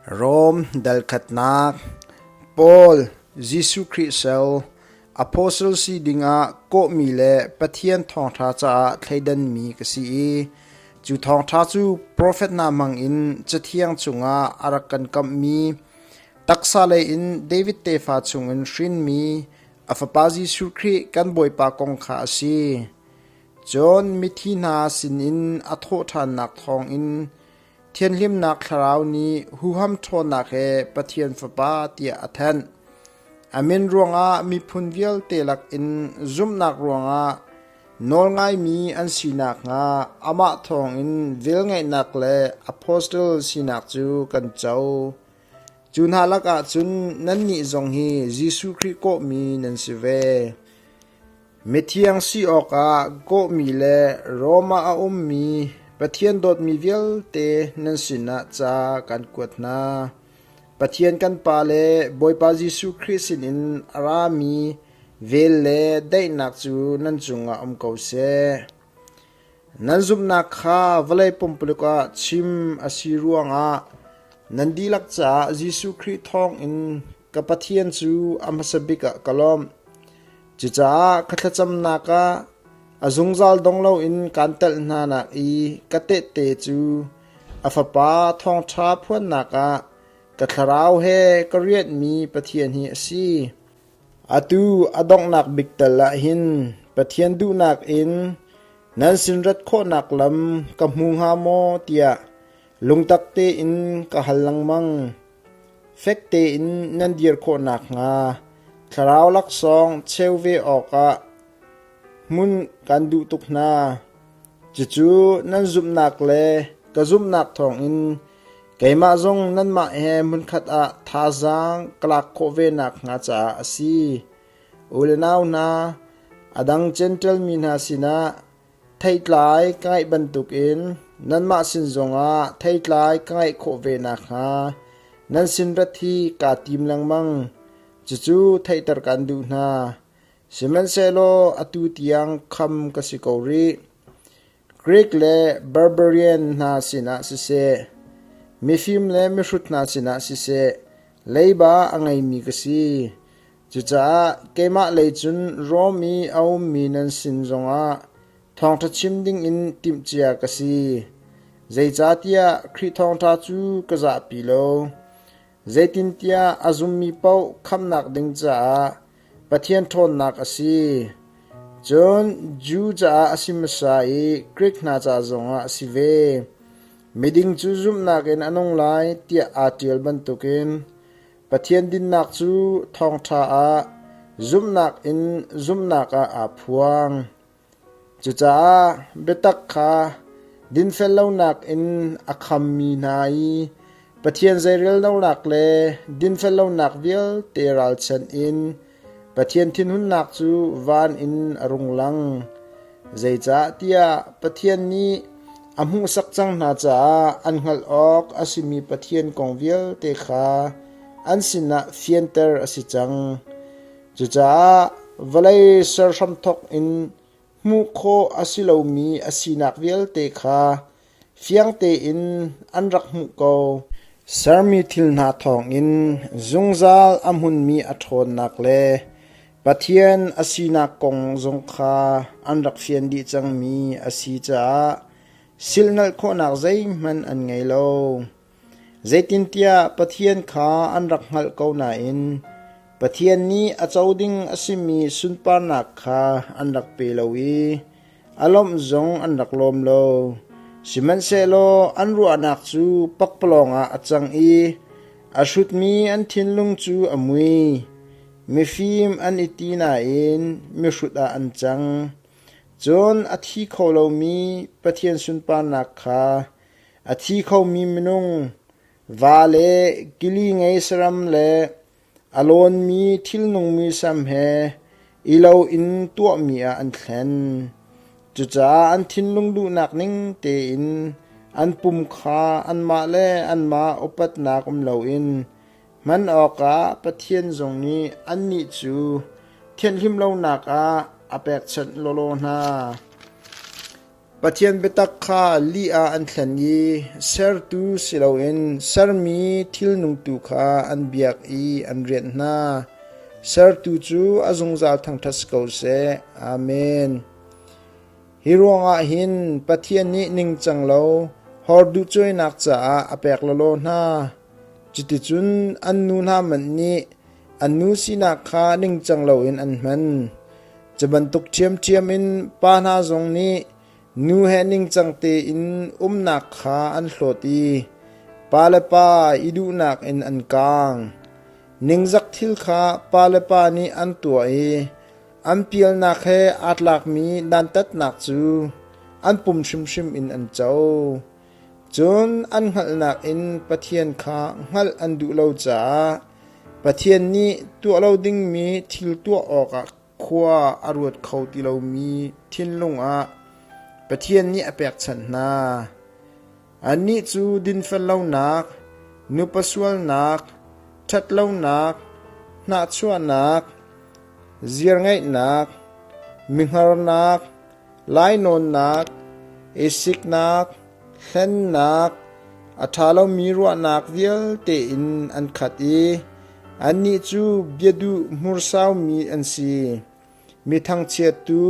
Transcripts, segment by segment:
Rom dal khatnak Paul, Jesuh Khrih sal, apostle si dingah kawhmi le Pathian thawngṭha caah thleidanmi ka si i cu thawngṭha cu profet hna hmangin Cathiang chungah a rak kan kamhmi taksa lei in David tefa chungin hrinmi a Fapa Jesuh Khrih kan Bawipa kong kha a si. Cun mithi hna sinin a thawhṭhannak thawngin Thianhlimnak thlarau nih huham ṭhawnnak he Pathian Fapa tiah a thanh. A min ruangah miphun vialte lakin zumhnak ruangah nawlngaimi an si nakhnga amah thawngin velngeihnak le apostle sinak cu kan co. Cu hna lakah cun nannih zong hi Jesuh Khrih kawhmi nan si ve. Mithiang si awkah kawhmi le Rom ah a ummi Pathian dawtmi vialte nan sinah ca kan kuat hna. Pathian kan Pa le Bawipa Jesuh Khrih sinin a rami vel le daihnak cu nan cungah um ko seh. Nan zumhnak kha vawlei pumpuluk ah chim a si ruangah nan dihlak caah Jesuh Khrih thawngin ka Pathian cu a hmasa bik ah ka lawmh. Cucaah ka thlacamnak ah a zungzal dong loin kaan telh hnanak i ka tehte cu a Fapa thawngṭha phuannak ah ka thlarau he ka rianhmi Pathian hi a si. Atu a donghnak bik tal ah hin Pathian duhnak in nan sin rat khawhnak lam ka hmu hnga maw tiah lungtak tein ka hal lengmang. Fek tein nan dir khawh nakhnga thlarau laksawng cheu ve awkah hmun kan duh tuk hna. Cucu nan zumhnak le ka zumhnak thawngin keimah zong nanmah he hmunkhat ah thazaang ka lak khawh ve nakhnga caah a si. U le nau hna, a dang Jentail mi hna sinah Theitlai ka ngeih bantukin nanmah sin zongah theitlai ka ngeih khawh ve nakhnga nan sin rat hi kaa tim lengmang. Cucu theihter kaan duh hna. Sihmanhsehlaw atu tiang kham ka si ko rih. Greek le Barbarian hna sinah siseh, mifim le mihrut hna sinah siseh, leiba a ngeimi ka si. Cucaah keimah lei cun Rom i a ummi nan sin zongah thawngṭha chim dingin timhcia ka si. Zeicahtiah Khrih thawngṭha cu ka zahpi lo. Zeitintiah a zummi paoh khamhnak ding caah Pathian ṭhawnnak a si. Cun Jew caah a si hmasa i Grik hna ca zongah a si ve. Miding cu zumhnak in a nung lai tiah aa ṭial bantukin Pathian dinnak cu thawngṭha ah zumhnak in zumhnak ah aa phuang. Cucaah biatak kha dinfel lonak in a khammi hna i Pathian zeirel lonak le dinfel lonak vialte ralchanh in Pathian thinhunnak cu van in a rung lang. Zeicahtiah Pathian nih a hmuhsak cang hna caah an hngalh awk a simi Pathian kong vialte kha an sinah fianter a si cang. Cucaah vawlei ser hramthawk in hmuh khawh a si lomi a sinak vialte kha fiang tein an rak hmuh ko. Sermi thil hna thawngin zungzal a hmunmi a ṭhawnnak le Pathian a sinak kong zong kha an rak fian dih cangmi a si caah silhnalh khawhnak zeihmanh an ngei lo. Zeitintiah Pathian kha an rak hngalh ko nain Pathian nih a co ding a simi sunparnak kha an rak pe lo i a lawmh zong an rak lawm lo. Sihmanhsehlaw an ruahnak cu pakpalawng ah a cang i a hrutmi an thinlung cu a mui. Mifim an i ti nain mihrut ah an cang. Cun a thi kho lomi Pathian sunparnak kha a thi khomi minung, va le kili ngei saram le a lawnmi thilnung muisam he i lo in tuahmi ah an thlen. Cucaah an thinlung duhnak ning tein an pum kha anmah le anmah upatnak um loin hman awkah Pathian zong nih annih cu thianhhlim lonak ah a pekchanh lawlaw hna. Pathian biatak kha lih ah an thlen i sertu si loin sermi thilnung tu kha an biak i an rianh hna. Sertu cu a zungzal thangṭhat si ko seh. Amen. Hi ruangah hin Pathian nih ningcang lo horduhcuainak caah a pek lawlaw hna. Cuticun an nu hna hmanh nih an nu sinak kha ningcang loin an hman. Cu bantuk ṭhiamṭhiam in pa hna zong nih nu he ningcang tein umnak kha an hlawt i pa le pa i duhnak in an kaang. Ningzak thil kha pa le pa nih an tuah i an pialnak he aa tlakmi dantatnak cu an pum hrimhrim in an co. Cun an hngalhnak in Pathian kha hngalh an duh lo caah Pathian nih tuah lo dingmi thil tuah awkah khua a ruat kho ti lomi thinlung ah Pathian nih a pekchanh hna. Annih cu dinfel lonak, nupa sualnak, ṭhatlonak, hnahchuahnak, ziarngeihnak, mihngarnak, lainawnnak, i siknak, hlennak, a ṭha lomi ruahnak vialte in an khat i annih cu biaduh hmursaumi an si. Mi thangchiattu,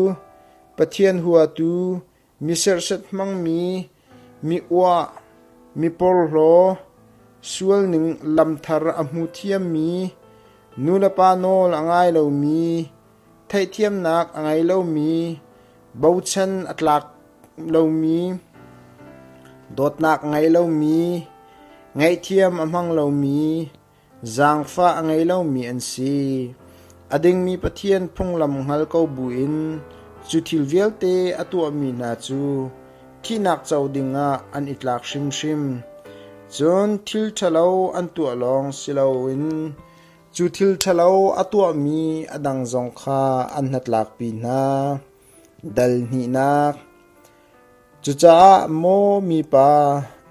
Pathian huatu, mi serhsat hmangmi, mi uah, mi porhlaw, sualning lamthar a hmu thiammi, nulepa nawl a ngai lomi, Theihthiamnak a ngei lomi, bochan a tlak lomi, dawtnak a ngei lomi, ngaihthiam a hmang lomi, zaangfah a ngei lomi an si. A dingmi Pathian phunglam hngal ko buin cu thil vialte a tuahmi hna cu thihnak co dingah an i tlak hrimhrim. Cun thil ṭhalo an tuah lawng si loin Cu thil ṭhalo a tuahmi a dang zong kha an hnatlakpi hna. Dal hnihnak. Cucaah maw mipa,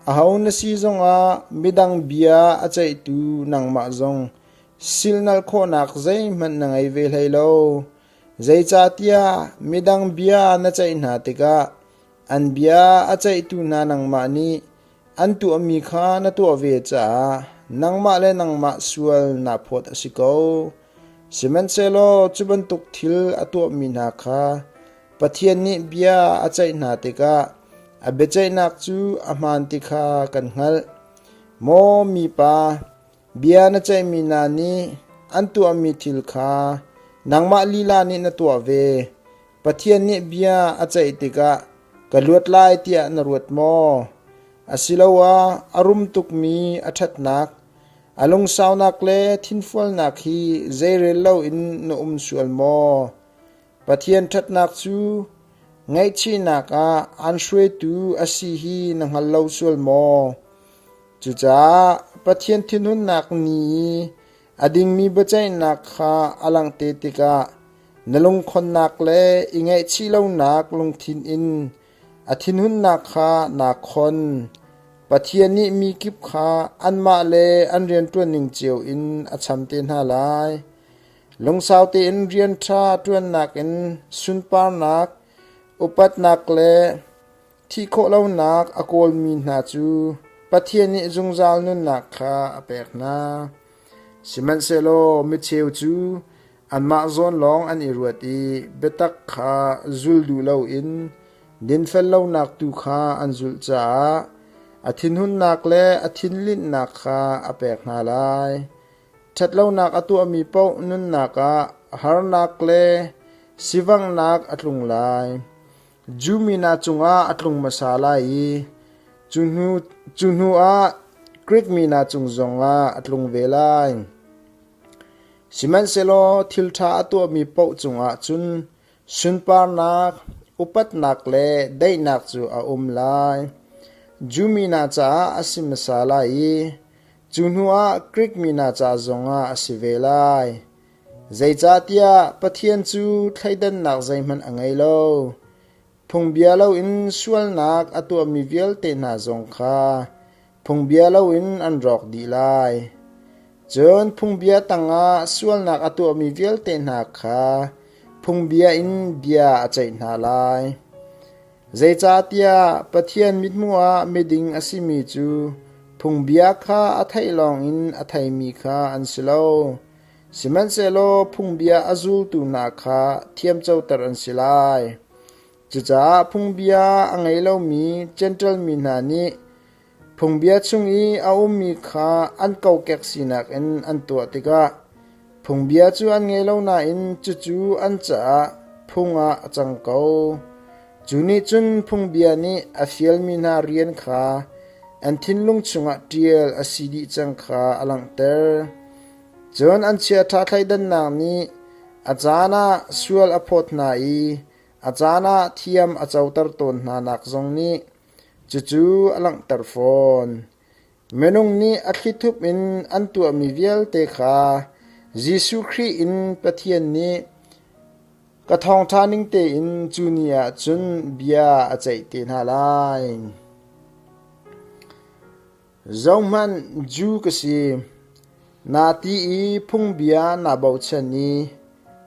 aho na si zongah midang bia a ceihtu nangmah zong silhnalh khawhnak zeihmanh na ngei ve hlei lo. Zeicahtiah midang bia na ceih hna tikah an bia a ceihtu hna nangmah nih An tuahmi kha na tuah ve caah nangmah le nangmah sual naa phawt a si ko. Sihmanhsehlaw cu bantuk thil a tuahmi hna kha Pathian nih bia a ceih hna tikah a biaceihnak cu a hmaan ti kha kan hngalh. Maw mipa, bia na ceihmi hna nih an tuahmi thil kha nangmah lila nih na tuah ve. Pathian nih bia a ceih tikah ka luat lai tiah na ruat maw? Asiloah a rum tukmi a ṭhatnak, a lungsaunak le thinfualnak hi zeirel loin na um sual maw? Pathian ṭhatnak cu ngaihchihnak ah aan hruaitu a si hi na hngal lo sual maw? Cucaah Pathian thinhunnak ni i a dingmi biaceihnak kha a langhter tikah Na lungkhonnak le i ngaihchih lonak lungthin in a thinhunnak kha naa khon. Pathian nih mi kip kha anmah le an rianṭuanning cio in a cham te hna lai. Lungsau tein rian ṭha ṭuannak in sunparnak, upatnak le thih khawh lonak a kawlmi hna cu Pathian nih zungzal nunnak kha a pek hna. Sihmanhsehlaw micheu cu Anmah zawn lawng an i ruat i biatak kha zul duh loin dinfel lonak tu kha an zulh caah a thinhunnak le a thinlinhnak kha a pek hna lai. Ṭhatlonak a tuahmi paoh nunnak ah harnak le sivanghnak a tlung lai. Jew mi hna cungah a tlung hmasa lai i cu hnu, cu hnuah Grik mi hna cung zongah a tlung ve lai. Sihmanhsehlaw thil ṭha a tuahmi paoh cungah cun sunparnak, upatnak le daihnak cu a um lai. Jew mi hna caah a si hmasa lai i cu hnuah Grik mi hna ca zongah a si ve lai. Zeicahtiah Pathian cu thleidannak zeihmanh a ngei lo. Phungbia loin sualnak a tuahmi vialte hna zong kha phungbia loin an rawk dih lai. Cun phungbia tangah sualnak a tuahmi vialte hna kha phungbia in bia a ceih hna lai. Zeicahtiah Pathian mithmuh ah miding a simi cu phungbia kha a theih lawngin a theimi kha an si lo. Sihmanhsehlaw phungbia a zultu hna kha thiamcoter an si lai. Cucaah phungbia a ngei lomi Jentail mi hna nih Phungbia chung i a ummi kha an kokek sinak in an tuah tikah phungbia cu an ngei lo nain cucu an caah phung ah a cang ko. Cu nih cun phungbia nih a fialmi hna rian kha an thinlung chungah ṭial a si dih cang kha a langhter. Cun an chiaṭha thleidannak nih a caan ah sual a phawt hna i a caan ah thiam a coter tawn hnanak zong nih Cucu a langhter fawn. Minung nih a thlithup in an tuahmi vialte kha Jesuh Khrih in Pathian nih ka thawngṭha ning tein cu ni ah cun bia a ceih te hna lai. Zohhmanh, Jew ka si, naa ti i phungbia naa bochan i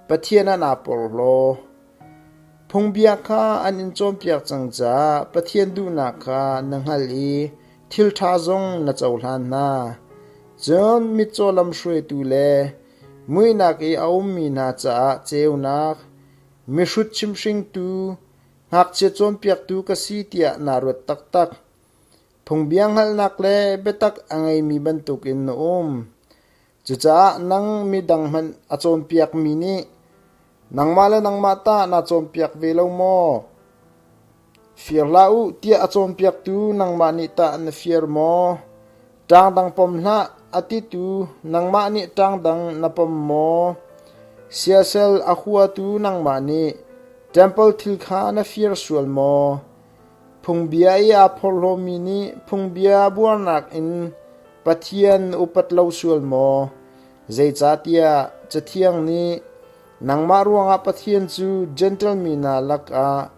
Pathian ah naa porhlaw. Phungbia kha an in cawnpiak cang caah Pathian duhnak kha na hngalh i thil ṭha zong na cohlan hna. Cun mitcaw lamhruaitu le muihnak i a ummi hna caah ceunak, mihrut chimhringtu, ngakchia cawnpiaktu ka si tiah naa ruat taktak. Phungbia hngalhnak le biatak a ngeimi bantukin na um. Cucaah nang midang hmanh a cawnpiakmi nih nangmah le nangmah tah naa cawnpiak ve lo maw? Fir hlah u tiah a cawnpiaktu nangmah nih tah na fir maw? Ṭangdang pom hlah a titu nangmah nih ṭangdang na pom maw? Siasal a huatu nangmah nih ṭempal thil kha na fir sual maw? Phungbia i aa phorhlawmi nih phungbia buarnak in Pathian upat lo sual maw? Zeicahtiah Cathiang nih nangmah ruangah Pathian cu Jentail mi hna lakah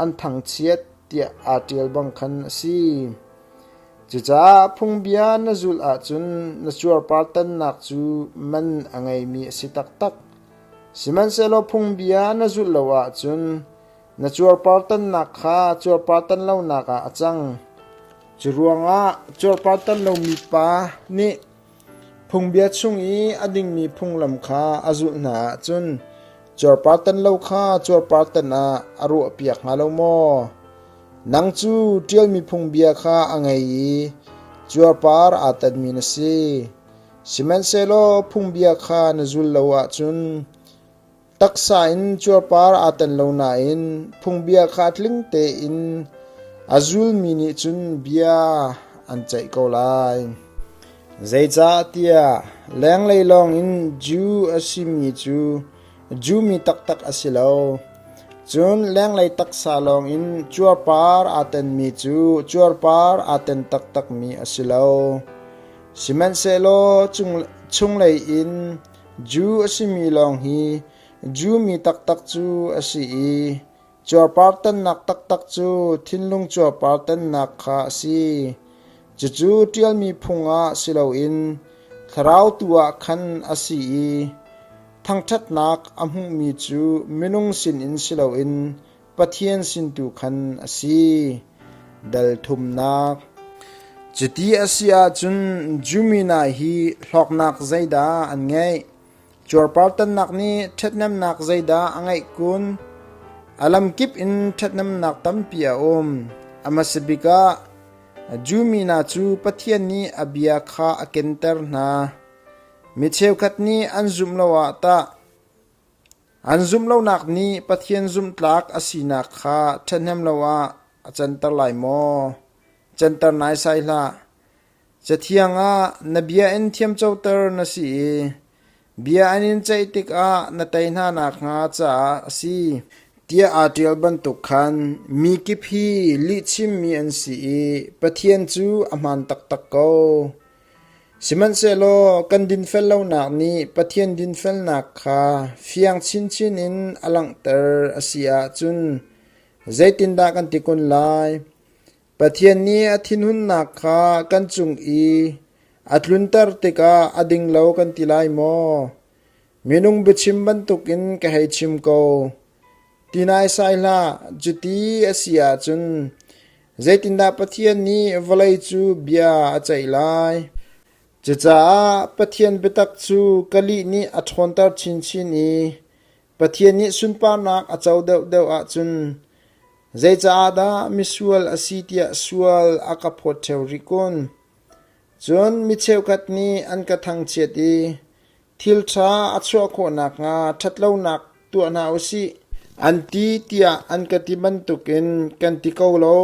an thangchiat tiah aa ṭial bang khan a si. Cucaah phungbia na zulh ahcun na cuarpartannak cu man a ngeimi a si taktak. Sihmanhsehlaw phungbia na zulh lo ahcun Na cuarpartannak kha cuarpartan lonak ah a cang. Cu ruangah cuarpartan lomi pa nih phungbia chung i a dingmi phunglam kha a zulh hna ahcun cuarpartan lo kha cuarpartan ah a ruahpiak hnga lo maw? Nang cu ṭialmi phungbia kha a ngei i cuarpar aa tanmi na si. Sihmanhsehlaw phungbia kha na zul lo ahcun Taksa in cuarpar aa tan lo nain phungbia kha tling tein a zulmi nih cun bia an ceih ko lai. Zeicahtiah lenglei lawngin Jew a simi cu Jew mi taktak a si lo. Cun lenglei taksa lawngin cuarpar aa tenmi cu cuarpar aa ten taktakmi a si lo. Sihmanhsehlaw chunglei in Jew a simi lawng hi Jew mi taktak cu a si i cuarpar tannak taktak cu thinlung cuarpar tannak kha a si. Cucu ṭialmi phung ah si loin thlarau tu ah khan a si i thangṭhatnak a hmuhmi cu minung sinin si loin Pathian sin tu khan a si. Dal thumnak. Cuti a si ahcun Jumi hna hi hlawknak zeidah an ngeih? Cuarpartannak nih ṭhathnemnak zeidah a ngeih kun? A lamkip in ṭhathnemnak tampi a um. A hmasa bik ah, Jumi hna cu Pathian nih a bia kha a kenter hna. Mi cheukhat nih an zumh lo ah tah An zumh lonak nih Pathian zumhtlak a sinak kha ṭhahnem lo ah a canter lai maw? Canter naisai hlah. Cathiang ah na bia in thiamcoter na si i bia an in ceih tikah na tei hna nakhnga caah a si tiah aa ṭial bantuk khan mi kip hi lihchimmi an si i Pathian cu a hmaan taktak ko. Sihmanhsehlaw kan dinfel lonak nih Pathian dinfelnak kha fiang chinchin in a langhter a si ahcun zeitindah kan ti kun lai? Pathian nih a thinhunnak kha kan cung i a tlunter tikah a ding lo kan ti lai maw? Minung biachim bantukin ka hei chim ko. Ti naisai hlah, cuti a si ahcun zeitindah Pathian nih vawlei cu bia a ceih lai? Cucaah Pathian biatak cu ka lih nih a ṭhawnter chinchin i Pathian nih sunparnak a co deuhdeuh ahcun zeicaah dah misual a si tiah sual a ka phawt ṭheo rih kun? Cun mi cheukhat nih an ka thangchiat i thil ṭha a chuah khawh nakhnga ṭhatlonak tuah hna u sih, an ti tiah an ka ti bantukin kan ti ko lo.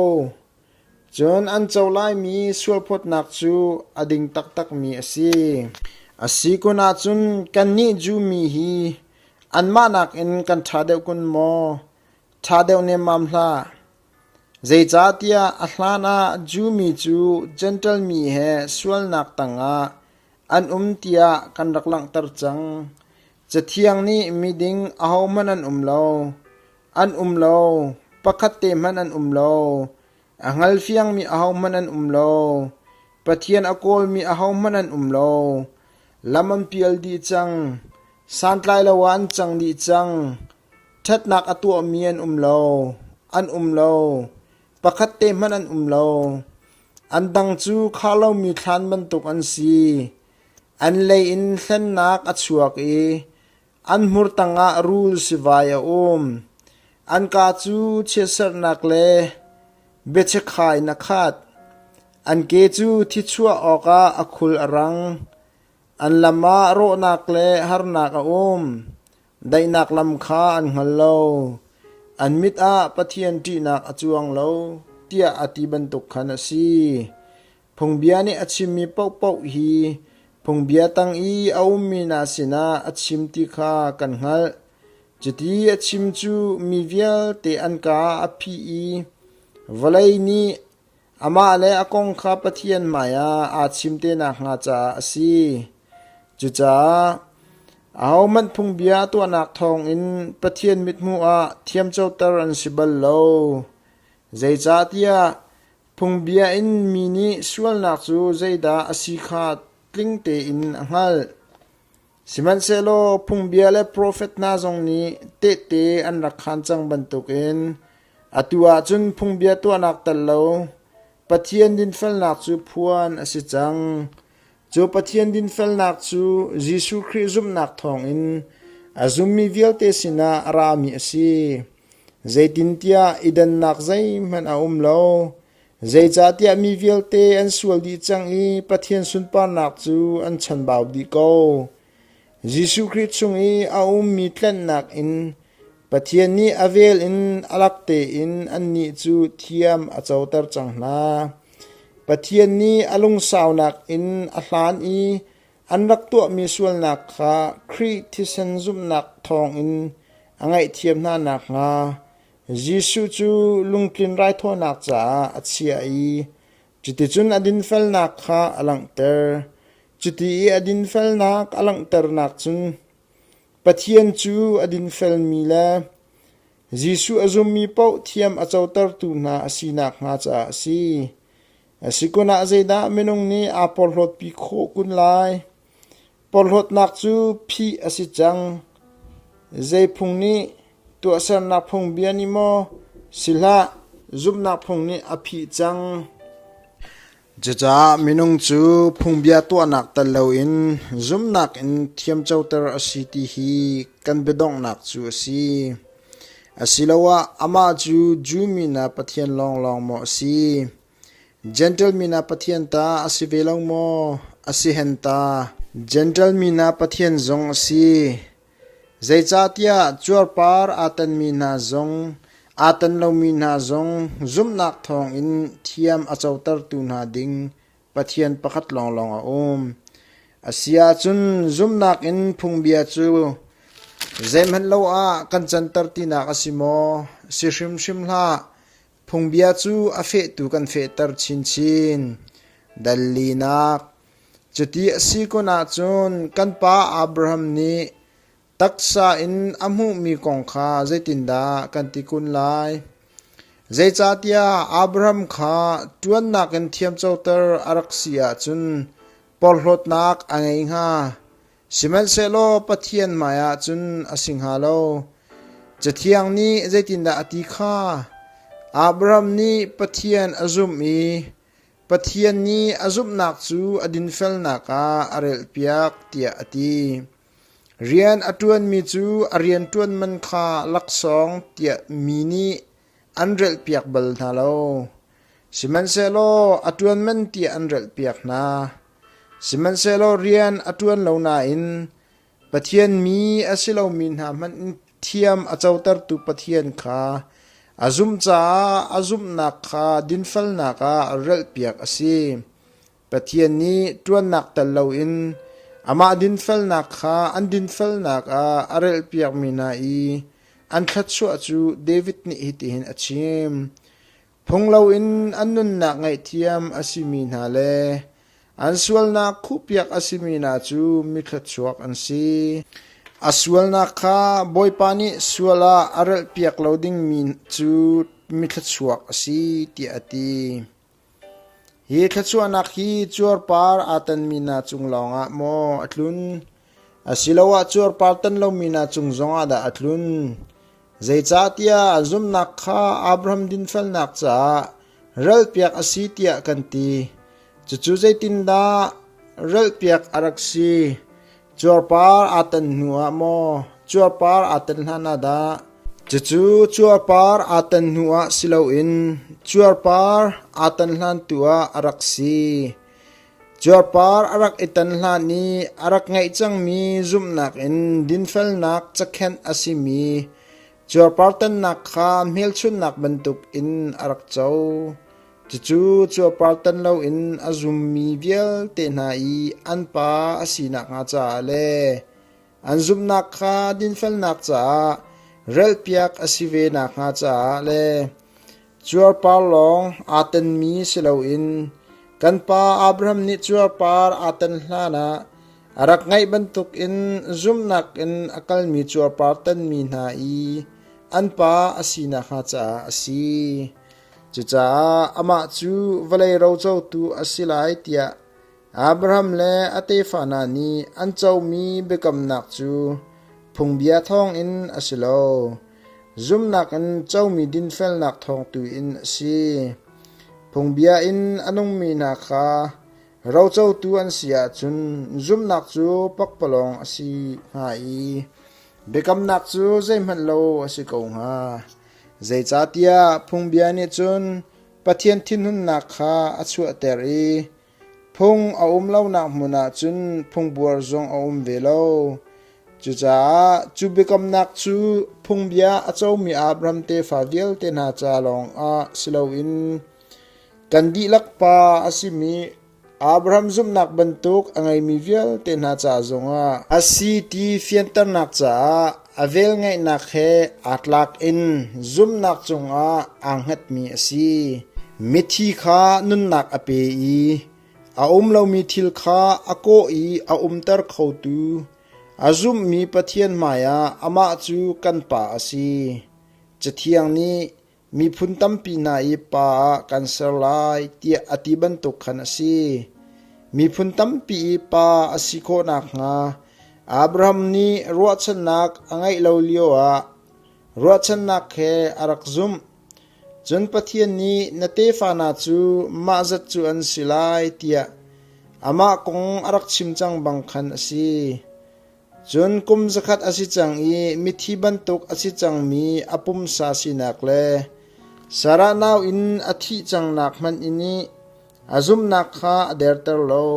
Cun an co laimi sualphawtnak cu a ding taktakmi a si. A si kun ahcun kannih Jew mi hi anmah nakin kan ṭha deuh kun maw? Ṭha deuh nemmam hlah. Zeicahtiah a hlanah Jew mi cu Jentail mi he sualnak tangah an um tiah kan rak langhter cang. Cathiang nih miding ahohmanh an um lo, an um lo, pakhat te hmanh an um lo. A hngalfiangmi ahohmanh an um lo. Pathian a kawlmi ahohmanh an um lo. Lam an pial dih cang. Santlai lo ah an cang dih cang. Ṭhatnak a tuahmi an um lo. An um lo. Pakhat te hmanh an um lo. An dang cu khar lomi thlan bantuk an si. An lei in hlennak a chuak i An hmur tangah rul sivai a um. An kaa cu chiatserhnak le biachiakhai in a khat. An ke cu thichuah awkah a khul a rang. An lam ah rawhnak le harnak a um. Daihnak lam kha an hngal lo. An mit ah Pathian ṭihnak a cuang lo, tiah a ti bantuk khan a si. Phungbia nih a chimmi paohpaoh hi phungbia tang i a ummi hna sinah a chim ti kha kan hngalh. Cuti a chim cu mi vialte an kaa a phih i vawlei nih amah le a kong kha Pathian hmaiah aa chim te nakhnga caah a si. Cucaah ahohmanh phungbia a tuahnak thawngin Pathian mithmuh ah thiamcoter an si bal lo. Zeicahtiah Phungbia in mi nih sualnak cu zeidah a si kha tling tein a hngalh. Sihmanhsehlaw phungbia le profet hna zong nih tehte an rak khaan cang bantukin atu ah cun phungbia tuahnak tel lo Pathian dinfelnak cu phuan a si cang. Cu Pathian dinfelnak cu Jesuh Khrih zumhnak thawngin a zummi vialte sinah a rami a si. Zeitintiah i dannak zeihmanh a um lo. Zeicahtiah mi vialte an sual dih cang i Pathian sunparnak cu an chanbau dih ko. Jesuh Khrih chung i a ummi tlennak in Pathian nih a vel in a lak tein annih cu thiam a coter cang hna. Pathian nih a lungsaunak in a hlan i an rak tuahmi sualnak kha Khrih thisen zumhnak thawngin a ngaihthiam hna nakhnga Jesuh cu lungtlin raithawinak caah a chiah i cuticun a dinfelnak kha a langhter. Cuti i a dinfelnak a langhternak cun Pathian cu a dinfelmi le Jesuh a zummi paoh thiam a cotertu hna a si nakhnga caah a si. A si kun ah zeidah minung nih aa porhlawtpi khawh kun lai? Porhlawtnak cu phih a si cang. Zei phung nih tuahsernak phungbia nih maw? Si hlah, zumhnak phung nih a phih cang. Cucaah minung cu phungbia tuahnak tel loin zumhnak in thiamcoter a si ti hi kan biadonghnak cu a si. Asiloah amah cu Jew mi hna Pathian lawnglawng maw a si? Jentail mi hna Pathian ta a si ve lo maw? A si hen ta. Jentail mi hna Pathian zong a si. Zeicahtiah cuarpar aa tanmi hna zong aa tan lomi hna zong zumhnak thawngin thiam a cotertu hna ding Pathian pakhat lawnglawng a um. A si ahcun zumhnak in phungbia cu zeihmanh lo ah kan canter tinak a si maw? Si hrimhrim hlah. Phungbia cu a fehtu kan fehter chinchin. Dal linak Cuti a si kun ahcun kan pa Abraham nih taksa in a hmuhmi kong kha zeitindah kan ti kun lai? Zeicahtiah Abraham kha ṭuannak in thiamcoter a rak si ahcun porhlawtnak a ngei hnga. Sihmanhsehlaw Pathian hmaiah cun a si hnga lo. Cathiang nih zeitindah a ti kha? Abraham nih Pathian a zumh i Pathian nih a zumhnak cu a dinfelnak ah a relpiak tiah a ti. Rian a ṭuanmi cu a rianṭuan man kha laksawng tiah mi nih an relhpiak bal hna lo. Sihmanhsehlaw a ṭuan man tiah an relhpiak hna. Sihmanhsehlaw rian a ṭuan lo nain Pathian mi a si lomi hna hmanh in thiam a cotertu Pathian kha a zumh caah a zumhnak kha dinfelnak ah relhpiak a si. Pathian nih ṭuannak tel loin amah dinfelnak kha an dinfelnak ah a relhpiakmi hna i an thluachuah cu David nih hitihin a chim: Phung loin an nunnak ngaihthiam a simi hna le an sualnak khuhpiak a simi hna cu mithluachuak an si. A sualnak kha Bawipa nih sual ah a relhpiak lo dingmi cu mithluachuak a si, tiah a ti. Hi thluachuahnak hi cuarpar aa tanmi hna cung lawngah maw a tlun, asiloah cuarpar tan lomi hna cung zongah dah a tlun? Zeicahtiah an zumhnak kha Abraham dinfelnak caah relpiak a si tiah kan ti. Cucu zeitindah relpiak a rak si? Cuarpar aa tan hnuah maw, cuarpar aa tan hlan ah dah? Cucu cuarpar aa tan hnuah si loin cuarpar aa tan hlan tu ah a rak si. Cuarpar a rak i tan hlan i a rak ngeih cangmi zumhnak in dinfelnak cakhenh a simi cuarpar tannak kha hmelchunhnak bantuk in a rak co. Cucu cuarpar tan loin a zummi vialte hna i an pa a si nakhnga caah le an zumhnak kha dinfelnak caah relpiak a si ve nakhnga caah le cuarpar lawng aa tenmi si loin kan pa Abraham nih cuarpar aa ten hlanah a rak ngeih bantukin zumhnak in a kalmi cuarpar tenmi hna i an pa a si nakhnga caah a si. Cucaah amah cu vawlei rocotu a si lai tiah Abraham le a tefa hna nih an comi biakamnak cu phungbia thawngin a si lo, zumhnak in comi dinfelnak thawng tu in a si. Phungbia in a nungmi hna kha rocotu an si ahcun zumhnak cu pakpalawng a si hnga i biakamnak cu zeihmanh lo a si ko hnga. Zeicahtiah phungbia nih cun Pathian thinhunnak kha a chuahter i phung a um lonak hmun ah cun phungbuar zong a um ve lo. Cucaah cu biakamnak cu phungbia a comi Abraham tefa vialte hna ca lawngah si loin kan dihlak pa a simi Abraham zumhnak bantuk a ngeimi vialte hna ca zongah a si ti fianternak caah a velngeihnak he aa tlak in zumhnak cungah aa hngatmi a si. Mithi kha nunnak a pe i a um lomi thil kha a kawh i a umter khotu a zumhmi Pathian hmaiah amah cu kan Pa a si. Cathiang nih miphun tampi hna i pa ah kan ser lai tiah a ti bantuk khan a si. Miphun tampi i pa a si khawh nakhnga Abraham nih ruahchannak a ngeih lo lioah ruahchannak he a rak zumh. Cun Pathian nih na tefa hna cu mah zat cu an si lai tiah amah kong a rak chim cang bang khan a si. Cun kum zakhat a si cang i mithi bantuk a si cangmi a pumsa sinak le Sarah nau in a thih cangnak hmanh in i a zumhnak kha a derter lo.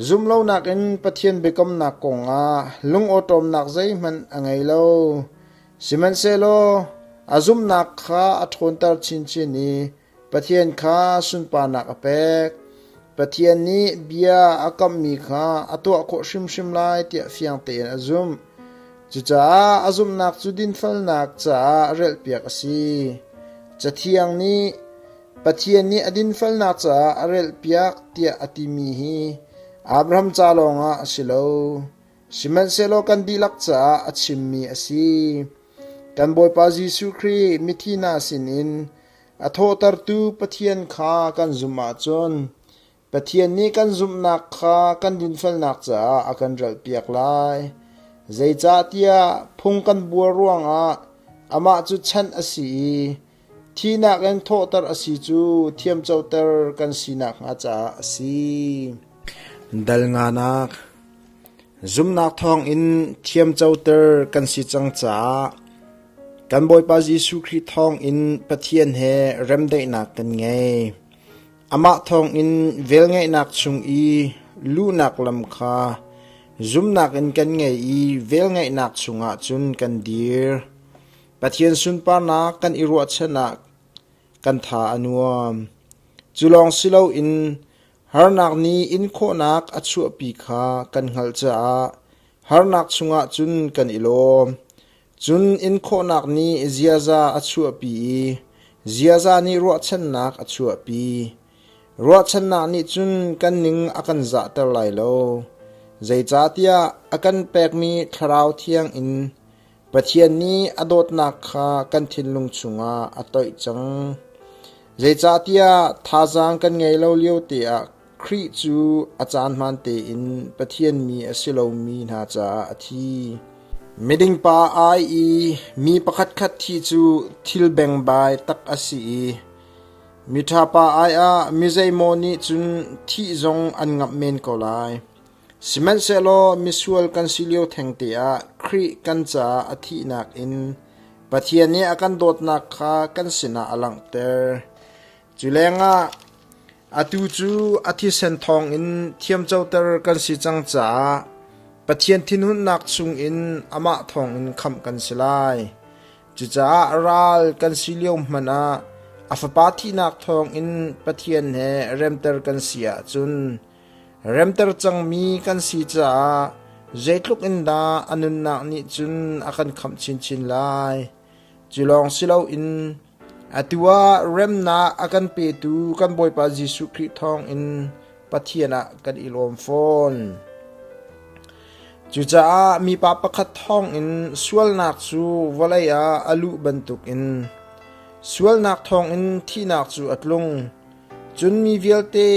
Zumhlonak in Pathian biakamnak kongah lungawṭawmnak zeihmanh a ngei lo. Sihmanhsehlaw a zumhnak kha a ṭhawnter chinchin i Pathian kha sunparnak a pek. Pathian nih bia a kamhmi kha a tuah khawh hrimhrim lai tiah fiang tein a zumh. Cucaah a zumhnak cu dinfelnak caah relhpiak a si. Cathiang nih Pathian nih a dinfelnak caah a relhpiak tiah a timi hi Abraham ca lawngah a si lo. Sihmanhsehlaw kan dihlak caah a chimmi a si. Kan Bawipa Jesuh Khrih mithi hna sinin A thawhtertu Pathian kha kan zumh ahcun Pathian nih kan zumhnak kha kan dinfelnak caah a kan relhpiak lai. Zeicahtiah phung kan buar ruangah amah cu chanh a si i thihnak in thawhter a si cu thiamcoter kan si nakhnga caah a si. Dal nganak Zumhnak thawngin thiamcoter kan si cang caah kan Bawipa Jesuh Khrih thawngin Pathian he remdaihnak kan ngei. Amah thawngin velngeihnak chung i luhnak lam kha zumhnak in kan ngei i velngeihnak chungah cun kan dir. Pathian sunparnak kan i ruahchan ah kan tha a nuam. Cu lawng si loin harnak nih inkhawhnak a chuahpi kha kan hngalh caah harnak chungah cun kan i lawm. Cun inkhawhnak nih ziaza a chuahpi i ziaza nih ruahchannak a chuahpi. Ruahchannak nih cun kan ning a kan zahter lai lo. Zeicahtiah a kan pekmi Thlarau Thiang in Pathian nih a dawtnak kha kan thinlung chungah a toih cang. Zeicahtiah thazaang kan ngei lo lio te ah Khrih cu a caan hmaan tein Pathian mi a si lomi hna caah a thi. Miding pa ai i mi pakhatkhat thi cu thil bengbai tak a si i miṭha pa ai ah mi zeimaw nih cun thih zong an ngamh men ko lai. Sihmanhsehlaw misual kan si lio thengte ah Khrih kan caah a thihnak in Pathian nih a kan dawtnak kha kan sinah a langhter. Cu lengah atu cu a thisen thawngin thiamcoter kan si cang caah Pathian thinhunnak chungin amah thawngin khamh kan si lai. Cucaah ral kan si lio hmanh ah a Fapa thihnak thawngin Pathian he remter kan si ahcun remter cangmi kan si caah zeitluk in dah a nunnak nih cun a kan khamh chinchin lai. Cu lawng si loin Atu ah remnak a kan petu kan Bawipa Jesuh Khrih thawngin Pathian ah kan i lawm fawn. Cucaah mipa pakhat thawngin sualnak cu vawlei ah a luh bantukin sualnak thawngin thihnak cu a tlung. Cun mi vialte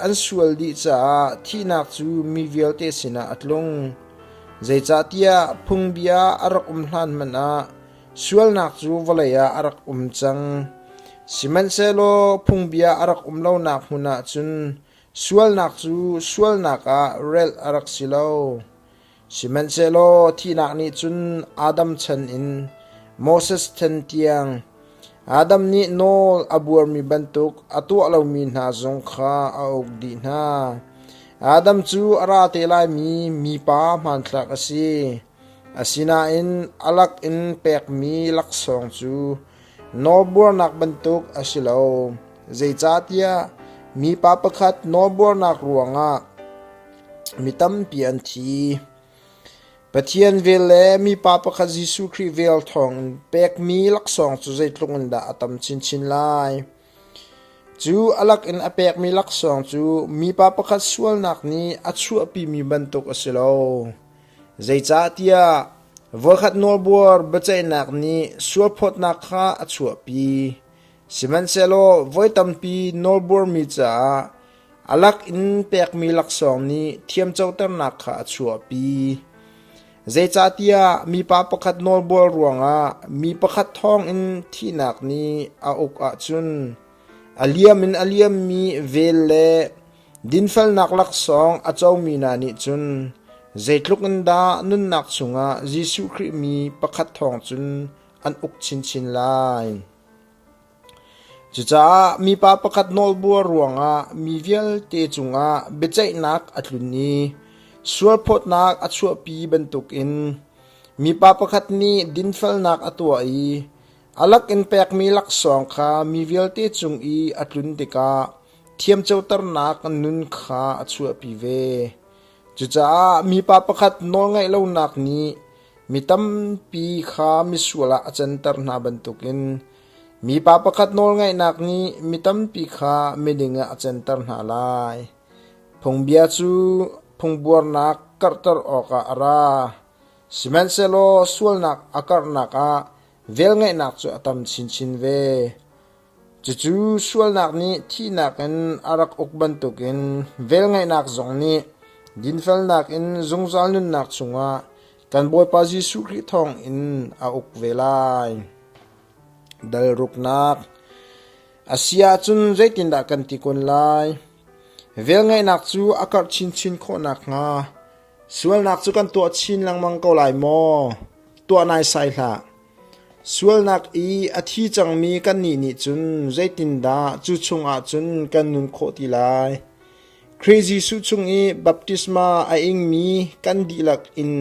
an sual dih caah thihnak cu mi vialte sinah a tlung. Zeicahtiah phungbia a rak um hlan hmanh ah Sualnak cu vawlei ah a rak um cang. Sihmanhsehlaw phungbia a rak um lonak hmun ah cun sualnak cu sualnak ah relh a rak si lo. Sihmanhsehlaw thihnak nih cun Adam chan in Moses chan tiang Adam nih nawl a buarmi bantuk a tuah lomi hna zong kha a uk dih hna. Adam cu a ra te laimi mipa hmanthlak a si. Asinain a lak in pekmi laksawng cu nawlbuarnak bantuk a si lo. Zeicahtiah mipa pakhat nawlbuarnak ruangah mi tampi an thi. Pathian vel le mipa pakhat Jesuh Khrih vel thawngin pekmi laksawng cu zeitluk in dah a tam chinchin lai. Cu a lak in a pekmi laksawng cu mipa pakhat sualnak nih a chuahpimi bantuk a si lo. Zeicahtiah voikhat nawlbuar biaceihnak nih sualphawtnak kha a chuahpi. Sihmanhsehlaw voi tampi nawlbuarmi caah a lak in pekmi laksawng nih thiamcoternak kha a chuahpi. Zeicahtiah mipa pakhat nawlbuar ruangah mi pakhat thawngin thihnak nih a uk ahcun a liam in a liammi vel le Dinfelnak laksawng a comi hna nih cun zeitluk in dah nunnak chungah Jesuh Khrih mi pakhat thawng cun an uk chinchin lai. Cucaah mipa pakhat nawlbuar ruangah mi vialte cungah biaceihnak a tlun i sualphawtnak a chuahpi bantukin mipa pakhat nih dinfelnak a tuah i a lakin pekmi laksawng kha mi vialte cung i a tlun tikah thiamcoternak nun kha a chuahpi ve. Cucaah mipa pakhat nawlngaih lonak nih mi tampi kha misual ah a canter hna bantukin mipa pakhat nawlngaihnak nih mi tampi kha miding ah a canter hna lai. Phungbia cu phungbuarnak karhter awkah a ra. Sihmanhsehlaw sualnak a karhnak ah velngeihnak cu a tam chinchin ve. Cucu sualnak nih thihnak in a rak uk bantukin velngeihnak zong nih dinfelnak in zungzal nunnak chungah kan Bawipa Jesuh Khrih thawngin a uk ve lai. Dal ruknak A si ahcun zeitindah kan ti kun lai? Velngeihnak cu a karh chinchin khawh nakhnga sualnak cu kan tuah chin lengmang ko lai maw? Tuah naisai hlah. Sualnak i a thi cangmi kannih nih cun zeitindah cu chungah cun kan nun khawh ti lai? Khrih Jesuh chung i baptisma a ingmi kan dihlak in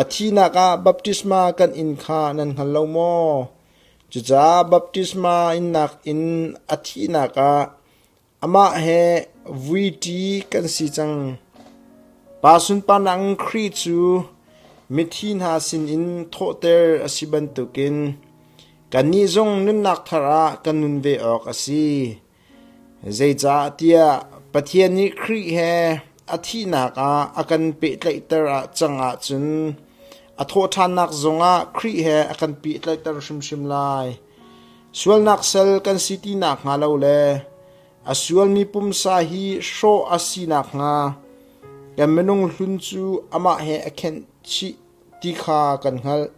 a thihnak ah baptisma kan in kha nan hngal lo maw? Cucaah baptisma innak in a thihnak ah Amah he vuiṭi kan si cang. Pa sunparnak in Khrih cu mithi hna sinin thawhter a si bantukin kannih zong nunnak thar ah kan nun ve awk a si. Zeicahtiah Pathian nih Khrih he a thihnak ah a kan pehtlaihter cang ahcun a thawhṭhannak zongah Khrih he a kan pehtlaihter hrimhrim lai. Sualnak sal kan si ti nakhnga lo le a sualmi pumsa hi hrawh a si nakhnga kan minung hlun cu amah he a khenh chih ti kha kan hngalh.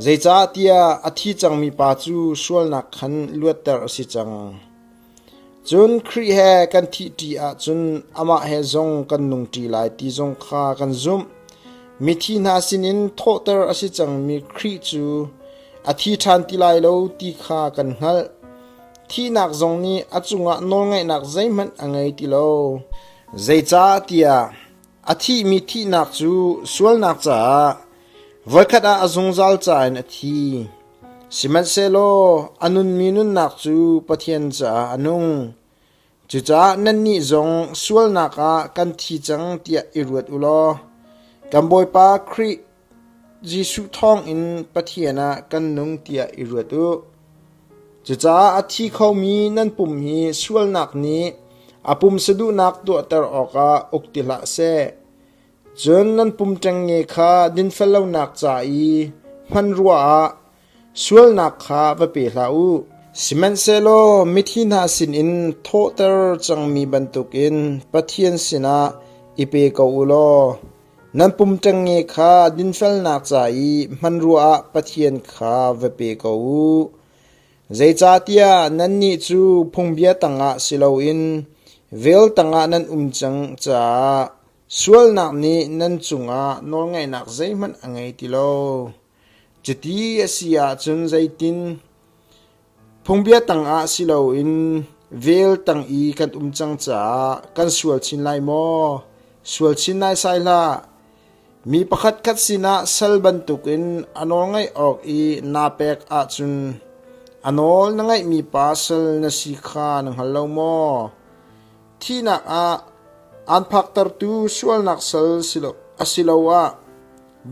Zeicahtiah a thi cangmi pa cu sualnak khan luatter a si cang. Cun Khrih he kan thihṭi ahcun amah he zong kan nungṭi lai ti zong kha kan zumh. Mithi hna sinin thawhter a si cangmi Khrih cu a thi ṭhan ti lai lo ti kha kan hngalh. Thihnak zong nih a cungah nawlngeihnak zeihmanh a ngei ti lo. Zeicahtiah a thihmi thihnak cu sualnak caah voikhat ah a zungzal ca in a thi. Sihmanhsehlaw a nunmi nunnak cu Pathian caah a nung. Cucaah nannih zong sualnak ah kan thi cang tiah i ruat u law kan Bawipa Khrih Jesuh thawngin Pathian ah kan nung tiah i ruat u. Cucaah a thi khomi nan pum hi sualnak nih a pum saduhnak tuahter awkah uk ti hlah seh. Cun nan pum ṭengnge kha dinfel lonak ca i hmanrua ah sualnak kha va pe hlah u. Sihmanhsehlaw mithi hna sinin thawhter cangmi bantukin Pathian sinah i pe ko u law nan pum ṭengnge kha dinfelnak ca i hmanrua ah Pathian kha va pe ko u. Zeicahtiah nannih cu phungbia tangah si loin vel tangah nan um cang caah Sualnak nih nan cungah nawlngeihnak zeihmanh a ngei ti lo. Cuti a si ahcun zeitin? Phungbia tangah si loin vel tang i kan um cang caah kan sual chin lai maw? Sual chin naisai hlah. Mi pakhatkhat sinah sal bantukin a nawlngaih awk i naa pek ahcun a nawl na ngaihmi pa sal na si kha na hngal lo maw? Thihnak ah aan phaktertu sualnak sal asiloah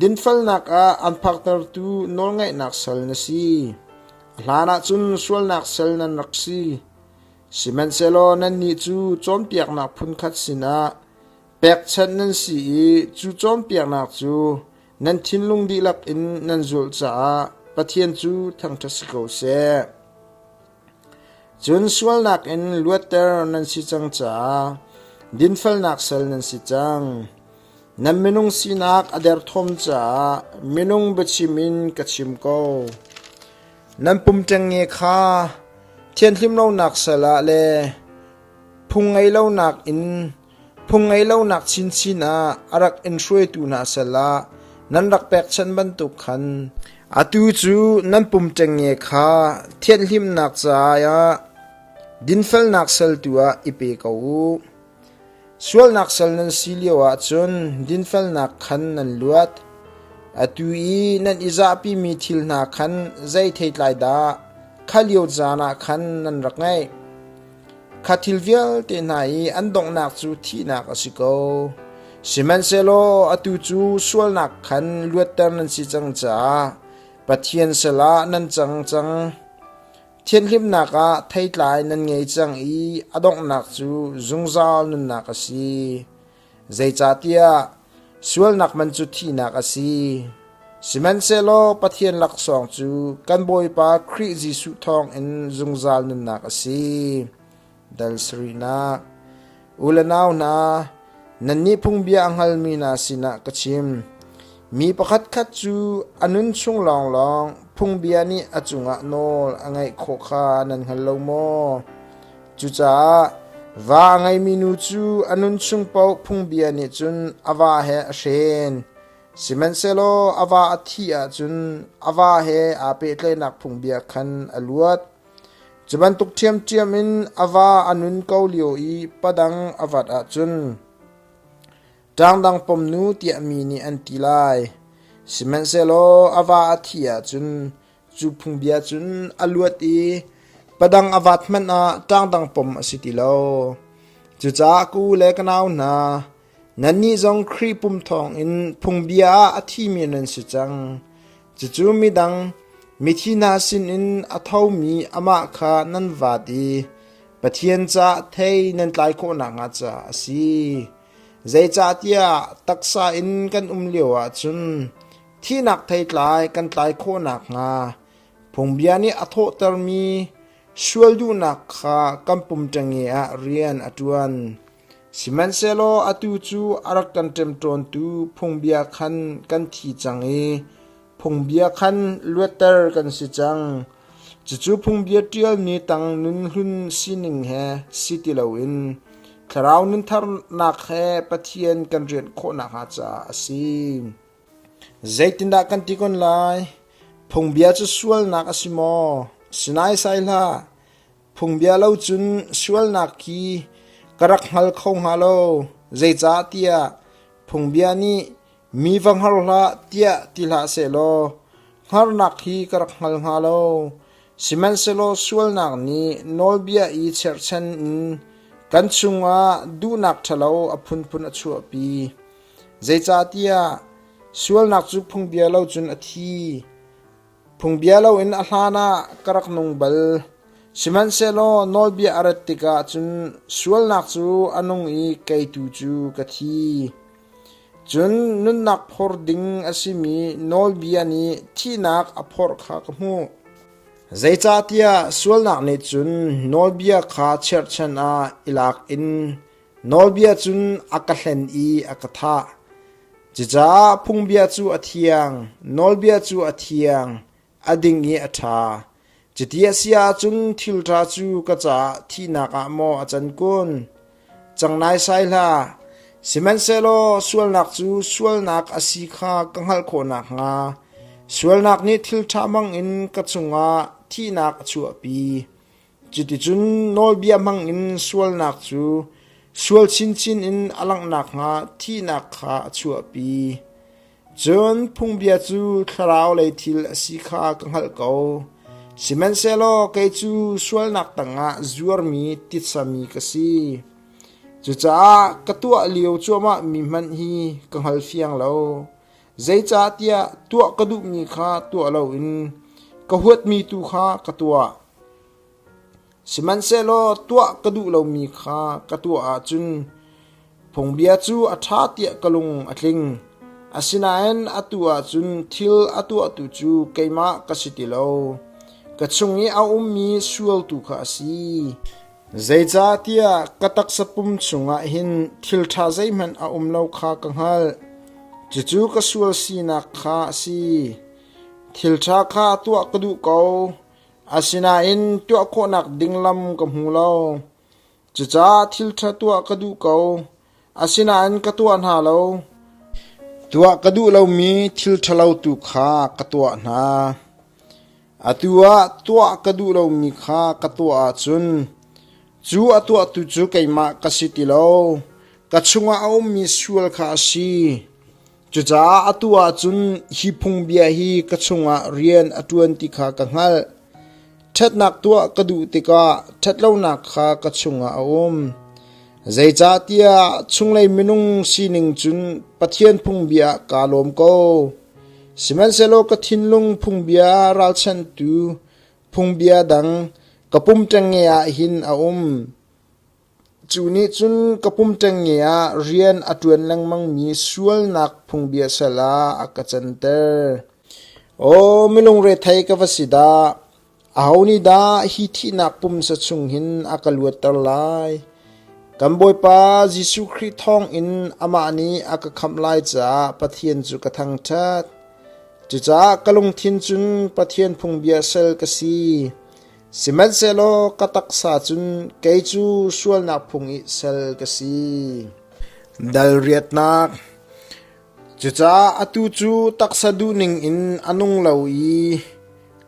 dinfelnak ah aan phaktertu nawlngaihnak sal na si. A hlanah cun sualnak sal nan rak si. Sihmanhsehlaw nannih cu cawnpiaknak phunkhat sinah pekchanh nan si i cu cawnpiaknak cu nan thinlung dihlak in nan zulh caah Pathian cu thangṭhat si ko seh. Cun sualnak in luatter nan si cang caah dinfelnak sal nan si cang. Nan minung sinak a derthawm caah minung biachim in ka chim ko. Nan pum ṭengnge kha thianhlim lonak sal ah le phung ngei lonak in Phung ngei lonak chinchin ah a rak in hruaitu hna sal ah nan rak pekchanh bantuk khan atu cu nan pum ṭengnge kha thianhhlimnak caah dinfelnak sal tu ah i pe ko u. Sualnak sal nan si lio ahcun dinfelnak khan nan luat. Atu i nan i zahpimi thil hna khan zei theitlai dah kha lio caan ah khan nan rak ngeih? Kha thil vialte hna i an donghnak cu thihnak a si ko. Sihmanhsehlaw atu cu sualnak khan luatter nan si cang caah Pathian sal ah nan cang cang. Thianhlimnak ah theitlai nan ngei cang i a donghnak cu zungzal nunnak a si. Zeicahtiah sualnak man cu thihnak a si. Sihmanhsehlaw Pathian laksawng cu kan Bawipa Khrih Jesuh thawngin zungzal nunnak a si. Dal sarihnak. U le nau hna, Nannih phungbia a hngalmi hna sinah ka chim. Mi pakhatkhat cu a nun chung lawnglawng phungbia nih a cungah nawl a ngeih khawh kha nan hngal lo maw? Cucaah va a ngeimi nu cu a nun chung paoh phungbia nih cun a va he a hren. Sihmanhsehlaw a va a thih ahcun a va he aa pehtlaihnak phungbia khan a luat. Cu bantuk ṭhiamṭhiam in a va a nun ko lio i padang a vat ahcun ṭangdang pom nu tiah mi nih an ti lai. Sihmanhsehlaw a va a thih ahcun cu phungbia cun a luat i padang a vat hmanh ah ṭangdang pom a si ti lo. Cucaah ka u le ka nau hna, nannih zong Khrih pum thawngin phungbia ah a thimi nan si cang. Cucu midang mithi hna sinin a thomi amah kha nan vat i Pathian caah thei nan tlai khawh nakhnga caah a si. Zeicahtiah taksa in kan um lioah cun thihnak theitlai kan tlai khawh nakhnga phungbia nih a thawhtermi sual duhnak kha kan pum ṭengnge ah rian a ṭuan. Sihmanhsehlaw atu cu a rak kan ṭemṭawntu phungbia khan kan thi cang i phungbia khan luatter kan si cang. Cucu phungbia ṭialmi tang nunhlun sining he si ti loin thlarau nuntharnak he Pathian kan rianh khawh nakhnga caah a si. Zeitindah kan ti kun lai? Phungbia cu sualnak a si maw? Si naisai hlah! Phungbia lo cun sualnak hi ka rak hngal kho hnga lo. Zeicahtiah phungbia nih mi va hngar hlah tiah ti hlah sehlaw hngarnak hi ka rak hngal hnga lo. Sihmanhsehlaw sualnak nih nawlbia i cherhchan in kan chungah duhnak ṭhalo a phunphun a chuahpi. Zeicahtiah sualnak cu phungbia lo cun a thi. Phungbia loin a hlanah ka rak nung bal. Sihmanhsehlaw nawlbia a rat tikah cun sualnak cu a nung i kei tu cu ka thi. Cun nunnak phor ding a simi nawlbia nih thihnak a phorh kha ka hmuh. Zeicahtiah sualnak nih cun nawlbia kha cherhchan ah i lak in nawlbia cun a ka hlen i a ka thah. Cucaah phungbia cu a thiang, nawlbia cu a thiang, a ding i a ṭha. Cuti a si ahcun thil ṭha cu ka caah thihnak ah maw a can kun? Cang naisai hlah. Sihmanhsehlaw sualnak cu sualnak a si kha ka hngalh khawh nakhnga sualnak nih thil ṭha hmangin ka chungah thihnak a chuahpi. Cuticun nawlbia hmangin sualnak cu sual chinchin in a langh nakhnga thihnak kha a chuahpi. Cun phungbia cu thlarau lei thil a si kha ka hngalh ko. Sihmanhsehlaw kei cu sualnak tangah zuarmi titsami ka si. Cucaah ka tuah lio cuahmah mi hmanh hi ka hngal fiang lo. Zeicahtiah tuah ka duhmi kha tuah loin ka huatmi tu kha ka tuah. Sihmanhsehlaw tuah ka duh lomi kha ka tuah ahcun phungbia cu a ṭha tiah ka lung a tling. Asinain atu ahcun thil a tuahtu cu keimah ka si ti lo, ka chung i a ummi sual tu kha a si. Zeicahtiah ka taksa pum chungah hin thil ṭha zeihmanh a um lo kha ka hngalh. Cucu ka sual sinak kha a si. Thil ṭha kha tuah ka duh ko, asinain tuah khawhnak ding lam ka hmu lo. Cucaah thil ṭha tuah ka duh ko, asinain ka tuah hna lo. Tuah ka duh lomi thil ṭhalo tu kha ka tuah hna. Atu ah tuah ka duh lomi kha ka tuah ahcun cu a tuahtu cu keimah ka si ti lo, ka chungah a ummi sual kha a si. Cucaah atu ah cun hi phungbia hi ka chungah rian a ṭuan ti kha ka hngalh. Ṭhatnak tuah ka duh tikah ṭhatlonak kha ka chungah a um. Zeicahtiah chunglei minung sining cun Pathian phungbia ah kaa lawm ko. Sihmanhsehlaw ka thinlung phungbia ralchanhtu phungbia dang ka pum ṭengnge ah hin a um. Cu nih cun ka pum ṭengnge ah rian a ṭuan lengmangmi sualnak phungbia sal ah a ka canter. Aw milungrethei ka va si dah! Aho nih dah hi thihnak pumsa chung hin a ka luatter lai? Kan Bawipa Jesuh Khrih thawngin amah nih a ka khamh lai caah Pathian cu ka thangṭhat. Cucaah ka lungthin cun Pathian phungbia sal ka si. Sihmanhsehlaw ka taksa cun kei cu sualnak phung i sal ka si. Dal riatnak Cucaah atu cu taksa duhning in a nung lo i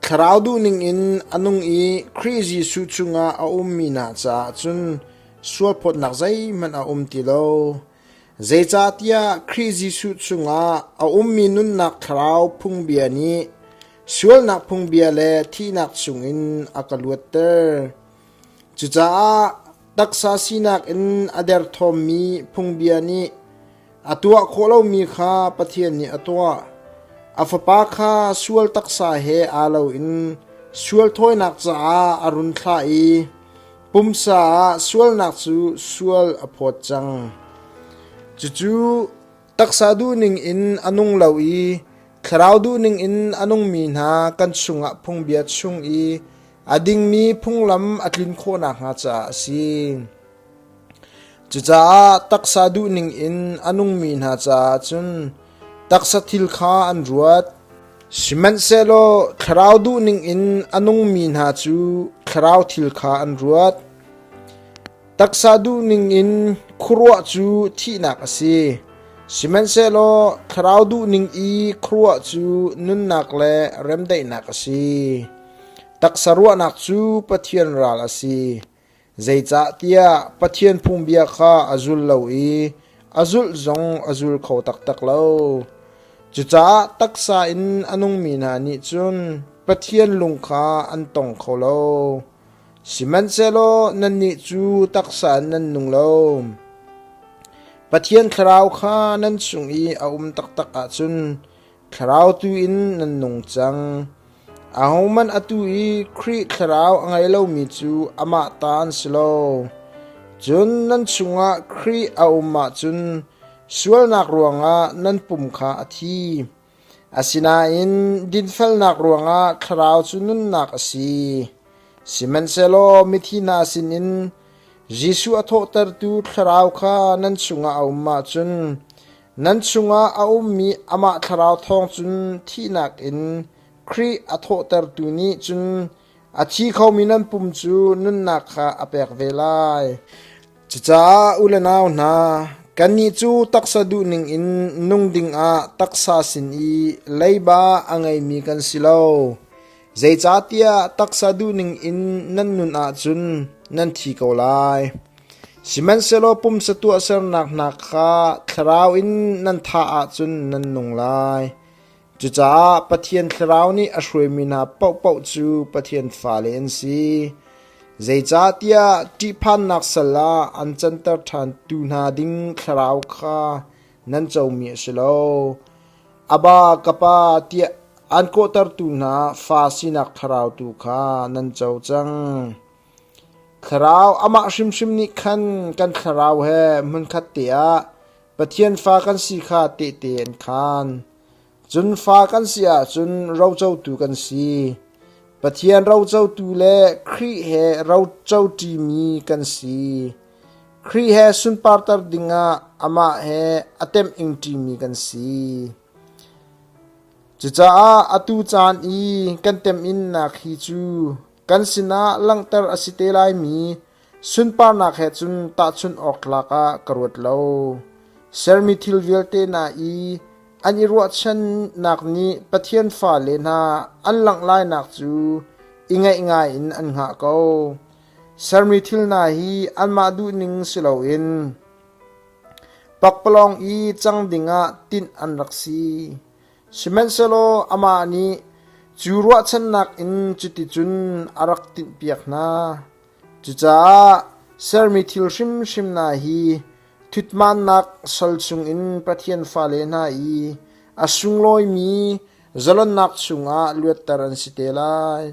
thlarau duhning in a nung i Khrih Jesuh chungah a ummi hna caah cun sualphawtnak zeihmanh a um ti lo. Zeicahtiah Khrih Jesuh chungah a ummi nunnak thlarau phungbia nih sualnak phungbia le thihnak chungin a ka luatter. Cucaah taksa sinak in a derthawmmi phungbia nih A tuah khawh lomi kha Pathian nih a tuah. A fapa kha sual taksa he aa loin sual thawinak caah a run thlah i pumsa ah sualnak cu sual a phawt cang. Cucu taksa duhning in a nung lo i thlarau duhning in a nungmi hna kan chungah phungbia chung i a dingmi phunglam a tlin khawh nakhnga caah a si. Cucaah taksa duhning in a nungmi hna caah cun taksa thil kha an ruat. Sihmanhsehlaw thlarau duhning in a nungmi hna cu thlarau thil kha an ruat. Taksa duhning in khuaruah cu thihnak a si. Sihmanhsehlaw thlarau duhning i khuaruah cu nunnak le remdaihnak a si. Taksa ruahnak cu Pathian ral a si. Zeicahtiah Pathian phungbia kha a zul lo i a zulh zong a zul kho taktak lo. Cucaah taksa in a nungmi hna nih cun Pathian lung kha an tong kho lo. Sihmanhsehlaw nannih cu taksa in nan nung lo. Pathian Thlarau kha nan chung i a um taktak ahcun Thlarau tu in nan nung cang. Ahohmanh atu i Khrih Thlarau a ngei lomi cu amah ta an si lo. Cun nan chungah Khrih a um ahcun sualnak ruangah nan pum kha a thi. Asinain dinfelnak ruangah Thlarau cu nunnak a si. Sihmanhsehlaw mithi hna sinin Jesuh a thawhtertu Thlarau kha nan chungah a um ahcun Nan chungah a ummi amah thlarau thawng cun thihnak in Khrih a thawhtertu nih cun a thi khomi nan pum cu nunnak kha a pek ve lai. Cucaah u le nau hna, kannih cu taksa duhning in nung dingah taksa sin i leiba a ngeimi kan si lo. Zeicahtiah taksa duhning in nan nun ahcun nan thi ko lai. Sihmanhsehlaw pumsa tuahsernak hna kha thlarau in nan thah ahcun nan nung lai. Cucaah Pathian Thlarau nih a hruaimi hna paohpaoh cu Pathian fale an si. Zeicahtiah ṭihphannak sal ah an canter ṭhantu hna ding thlarau kha nan comi a si lo. Abba, ka pa tiah an kawhtertu hna fa sinak thlarau tu kha nan co cang. Thlarau amah hrimhrim nih khan kan thlarau he hmunkhat te ah Pathian fa kan si kha tehte an khaan. Cun fa kan si ahcun rocotu kan si. Pathian rocotu le Khrih he rocoṭimi kan si. Khrih he sunparter dingah amah he a temh-ingṭimi kan si. Cucaah atu caan i kan temhinnak hi cu kan sinah langhter a si te laimi sunparnak he cun tahchunh awk tlak ah ka ruat lo. Sermi thil vialte hna i an i ruahchannak nih Pathian fale hna an langh lainak cu i ngaih ngai in an hngah ko. Sermi thil hna hi anmah duhning si loin pakpalawng i cang dingah tinh an rak si. Sihmanhsehlaw amah nih cu ruahchannak in cuticun a rak tinhpiak hna. Cucaah sermi thil hrimhrim hna hi thutmannak sal chungin Pathian fale hna i a sunglawimi zalonnak chungah luatter an si te lai.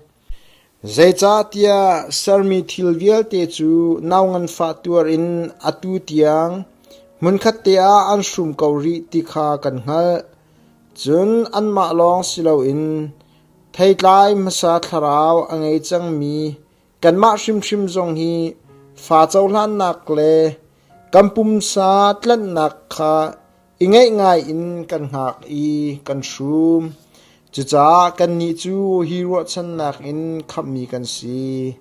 Zeicahtiah sermi thil vialte cu nau nganfah tuar in atu tiang hmunkhat te ah an hrum ko rih ti kha kan hngalh. Cun anmah lawng si loin theitlai hmasa thlarau a ngei cangmi kanmah hrimhrim zong hi fa cohlannak le. Kan pumsa tlanhnak kha i ngaih ngai in kan hngak i kan hrum. Cucaah kannih cu hi ruahchannak in khamhmi kan si.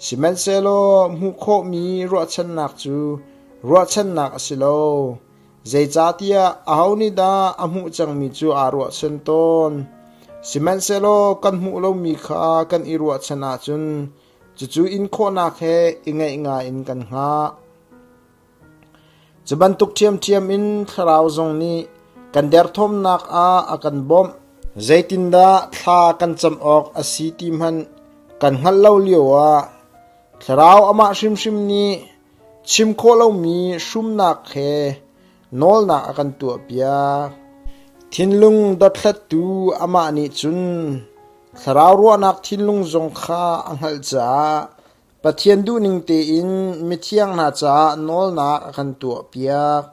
Sihmanhsehlaw hmuh khawhmi ruahchannak cu ruahchannak a si lo. Zeicahtiah aho nih dah a hmuh cangmi cu aa ruahchan tawn? Sihmanhsehlaw kan hmuh lomi kha kan i ruahchan ahcun cucu in khawhnak he i ngaih ngai in kan hngah. Cu bantuk ṭhiamṭhiam in Thlarau zong nih kan derthawmnak ah a kan bawmh. Zeitindah thla kan cam awk a si ti hmanh kan hngalh lo lioah Thlarau amah hrimhrim nih Chim khawh lomi hrumnak he nawlnak a kan tuahpiak. Thinlung dothlattu amah nih cun thlarau ruahnak thinlung zong kha a hngalh caah Pathian duhning tein mithiang hna caah nawlnak a kan tuahpiak.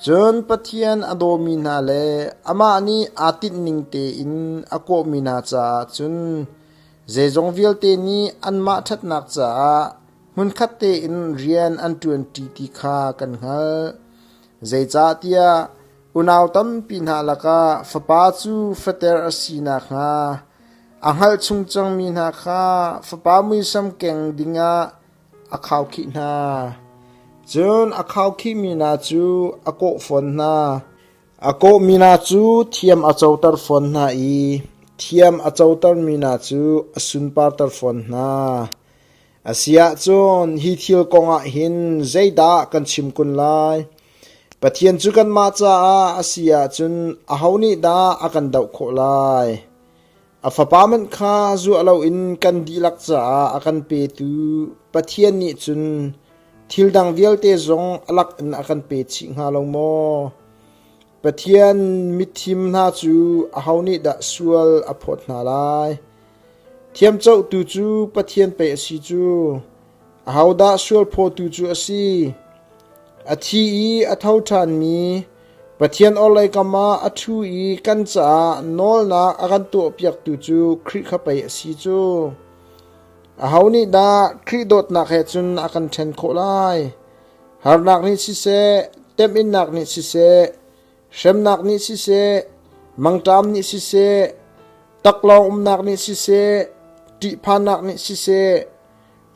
Cun Pathian a dawmi hna le amah nih aa tinhning tein a kawhmi hna caah cun zeizong vialte nih anmah ṭhatnak caah hmunkhat tein rian an ṭuanṭi ti kha kan hngalh. Zeicahtiah unau tampi hna lakah fapa cu fater a si nakhnga a hngalh chung cangmi hna kha fapa muisam keng dingah a khaukhih hna. Cun a khaukhihmi hna cu a kawh fawn hna. A kawhmi hna cu thiam a coter fawn hna i thiam a cotermi hna cu a sunparter fawn hna. A si ahcun hi thil kongah hin zeidah kan chim kun lai? Pathian cu kanmah caah a si ahcun aho nih dah a kan doh khawh lai? A fapa manh kha zuah loin kan dihlak caah a kan petu Pathian nih cun thil dang vialte zong a lak in a kan pe chih hnga lo maw? Pathian mithim hna cu aho nih dah sual a phawt hna lai? Thiamcohtu cu Pathian pei a si cu. Ahodah sualphawtu cu a si? A thi i a tho ṭhanmi Pathian orhlei kam ah a ṭhu i kan caah nawlnak a kan tuahpiaktu cu Khrih kha pei a si cu. Aho nih dah Khrih dawtnak he cun a kan ṭhen khawh lai? Harnak nih siseh, temhinnak nih siseh, hremnak nih siseh, mangṭam nih siseh, taklawng umnak nih siseh, ṭihphannak nih siseh,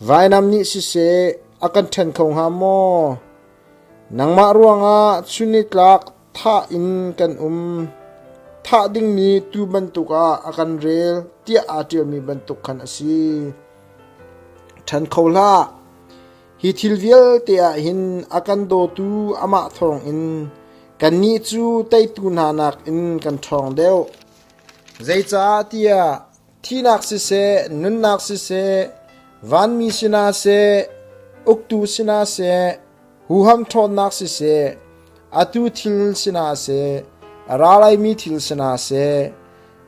vainam nih siseh a kan ṭhen kho hnga maw? Nangmah ruangah chunnitlak thah in kan um. Thah dingmi tuu bantuk ah a kan rel tiah aa ṭialmi bantuk khan a si. Ṭhen kho hlah. Hi thil vialte ah hin a kan dawtu amah thawngin kannih cu teitu hna nakin kan ṭhawng deuh. Zeicahtiah thihnak siseh, nunnak siseh, vanmi sinah seh, uktu sinah seh, huham ṭhawnnak siseh, atu thil sinah seh, a ra laimi thil sinah seh,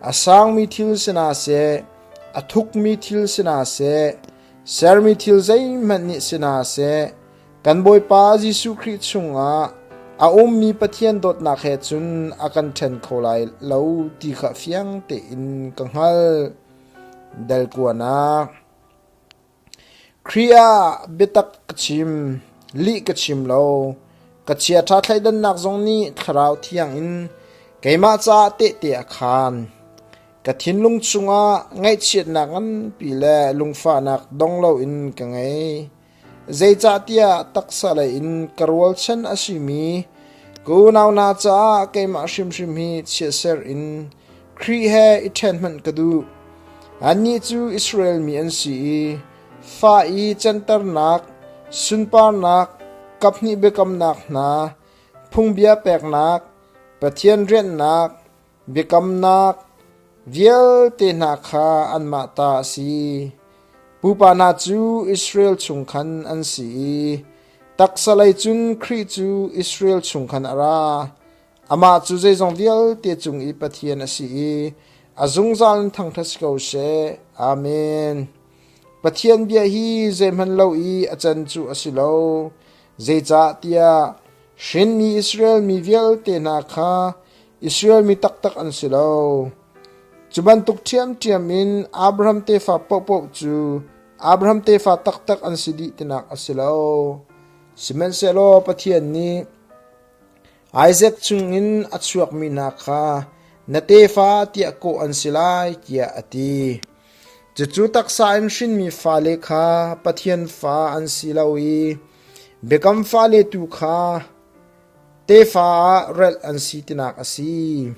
a sangmi thil sinah seh, a thukmi thil sinah seh, Sermi thil zeihmanh nih si hna seh, kan Bawipa Jesuh Khrih chungah a ummi Pathian dawtnak he cun a kan ṭhen kho lai lo ti kha fiang tein ka hngalh. Dal kuanak Khrih ah biatak ka chim, lih ka chim lo. Ka chiaṭha thleidannak zong nih Thlarau Thiang in keimah caah tehte a khaan. Ka thinlung chungah ngaihchiatnak nganpi le lungfahnak dong loin ka ngei. Zeicahtiah taksa lei in ka rualchan a simi ka unau hna caah keimah hrimhrim hi chiatserh in Khrih he i ṭhen hmanh ka duh. Annih cu Israel mi an si i fa i canternak, sunparnak, kaphnih biakamnak hna, phungbia peknak, Pathian rianhnak, Biakamnak vialte hna kha anmah ta a si. Pupa hna cu Israel chung khan an si i taksa lei cun Khrih cu Israel chung khan a ra. Amah cu zeizong vialte cung i Pathian a si i a zungzal in thangṭhat si ko seh. Amen. Pathian bia hi zeihmanh lo i a can cu a si lo. Zeicahtiah hrinmi Israel mi vialte hna kha Israel mi taktak an si lo. Cu bantuk ṭhiamṭhiam in Abraham tefa paohpaoh cu Abraham tefa taktak an si dih tinak a si lo. Sihmanhsehlaw Pathian nih Isaac chungin a chuakmi hna kha na tefa tiah kawh an si lai tiah a ti. Cucu taksa in hrinmi fale kha Pathian fa an si lo i biakam fale tu kha tefa ah relh an si tinak a si.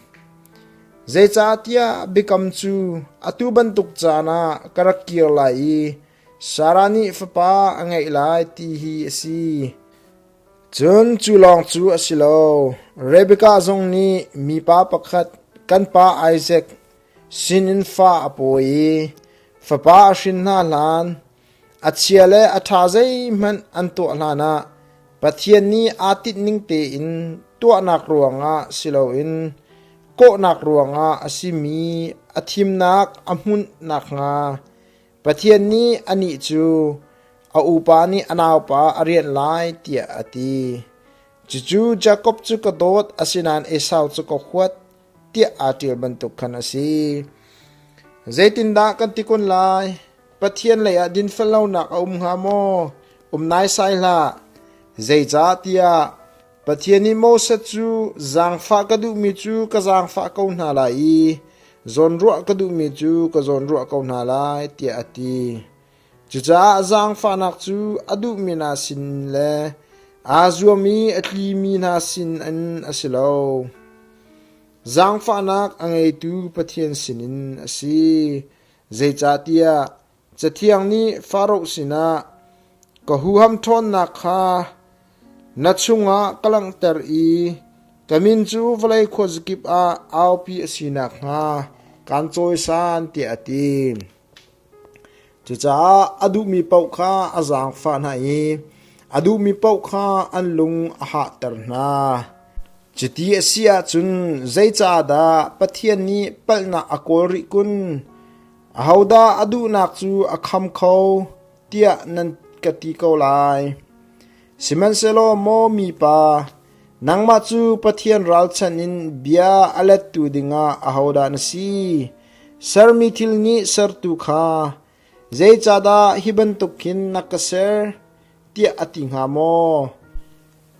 Zeicahtiah biakam cu atu bantuk caan ah ka rak kir lai i Sarah nih fapa a ngeih lai ti hi a si. Cun cu lawng cu a si lo. Rebekah zong nih mipa pakhat kan pa Isaac sinin fa a pawi i fapa a hrin hna hlan a chia le a ṭha zeihmanh an tuah hlanah Pathian nih aa tinhning tein tuahnak ruangah si loin kawhnak ruangah a simi a thimnak a hmunh nakhnga Pathian nih anih cu a upa nih a naupa a rianh lai tiah a ti. Cucu Jakob cu ka dawt asinain Esau cu ka huat tiah aa ṭial bantuk khan a si. Zeitindah kan ti kun lai? Pathian lei ah dinfel lonak a um hnga maw? Um naisai hlah. Zeicahtiah Pathian nih Moses cu zaangfah ka duhmi cu ka zaangfah ko hna lai i zawnruah ka duhmi cu ka zawnruah ko hna lai tiah a ti. Cucaah zaangfahnak cu a duhmi hna sin le aa zuam i a tlimi hna sin in a si lo. Zaangfahnak a ngeitu Pathian sinin a si. Zeicahtiah Cathiang nih Faraoh sinah ka huham ṭhawnnak kha na chungah ka langhter i ka min cu vawlei khuazakip ah aupi a si nakhnga kaan cawisan tiah a ti. Cucaah a duhmi paoh kha a zaangfah hna i a duhmi paoh kha an lung a hahter hna. Cuti a si ahcun zeicahdah Pathian nih palhnak a kawl rih kun? Ahodah a duhnak cu a kham kho tiah nan ka ti ko lai. Sihmanhsehlaw maw mipa, nangmah cu Pathian ralchanh in bia a lettu dingah ahodah na si? Sermi thil nih sertu kha, zeicahdah hi bantuk hin na ka ser? tiah a ti hnga maw?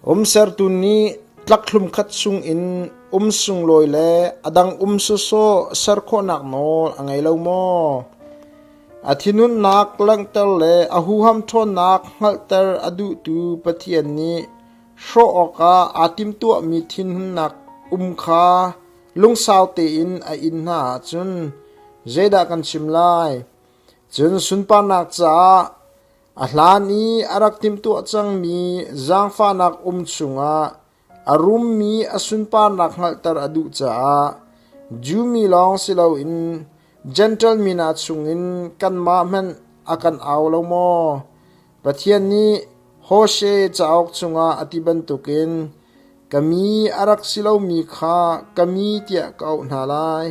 Umsertu nih tlakhlum khat chungin um sunglawi le a dang um sawsawh ser khawhnak nawl a ngei lo maw? A thinhunnak langhter le a huham ṭhawnnak hngalhter a duhtu Pathian nih hrawh awkah aa timhtuahmi thinhunnak um kha lungsau tein a in hna ahcun zeidah kan chim lai? Cun sunparnak caah A hlan i a rak timhtuah cangmi zaangfahnak um chungah a rummi a sunparnak hngalhter a duh caah Jew mi lawng si loin Jentail mi hna chungin kanmah hmanh a kan au lo maw? Pathian nih Hosea cauk chungah a ti bantukin ka mi a rak si lomi kha ka mi tiah ka auh hna lai.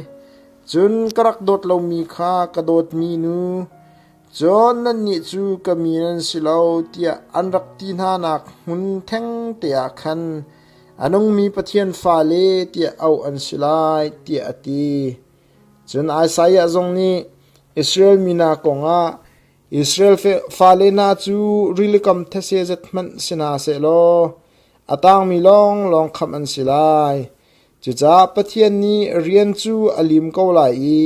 Cun ka rak dawt lomi kha ka dawtmi nu, Cun nannih cu ka mi nan si lo tiah an rak ti hnanak hmun thengte ah khan a nungmi Pathian fale tiah auh an si lai tiah a ti. Cun Isaiah zong nih Israel mi hna kongah Israel fale hna cu rilikam these zat hmanh si hna sehlaw a tangmi lawnglawng khamh an si lai. Cucaah Pathian nih rian cu a lim ko lai i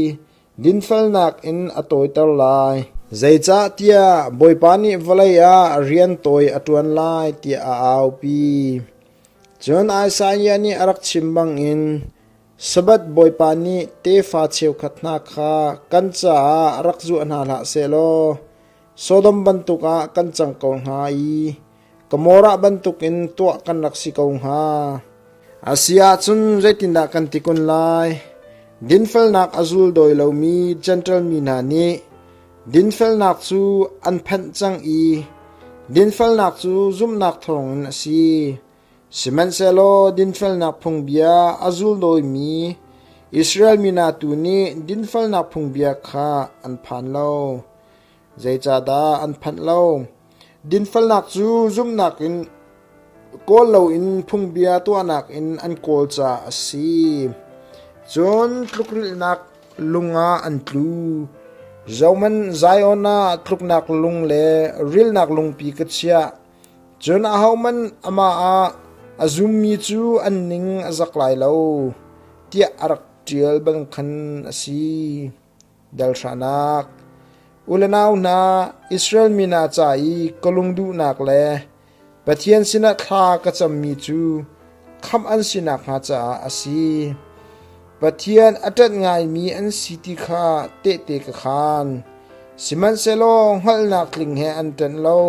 dinfelnak in a tawiter lai. Zeicahtiah Bawipa nih vawlei ah rian tawi a ṭuan lai tiah a aupi. Cun Isaiah nih a rak chim bangin Sabbath Bawipa nih tefa cheukhat hna kha kan caah rak zuah hna hlah sehlaw Sodom bantuk ah kan cang ko hnga i Gomorrah bantukin tuah kan rak si ko hnga. A si ahcun zeitindah kan ti kun lai? Dinfelnak a zul dawi lomi Jentail mi hna nih dinfelnak cu an phanh cang i dinfelnak cu zumhnak thawngin a si. Sihmanhsehlaw dinfelnak phungbia a zul dawimi Israel mi hna tu nih dinfelnak phungbia kha an phan lo. Zeicahdah an phanh lo? Dinfelnak cu zumhnak in kawl loin phungbia tuahnak in an kawl caah a si. Cun tlukrilhnak lung ah an tlu. Zohhmanh Zion ah tluknak lung le rilnak lungpi ka chiah. Cun ahohmanh amah ah a zummi cu an ning a zak lai lo, tiah a rak ṭial bang khan a si. Dalhranak U le nau hna, Israel mi hna ca i ka lungduhnak le Pathian sinah thla ka cammi cu khamh an si nakhnga caah a si. Pathian a ṭanh ngaimi an si ti kha tehte ka khaan. Sihmanhsehlaw hngalhnak tling he an ṭanh lo.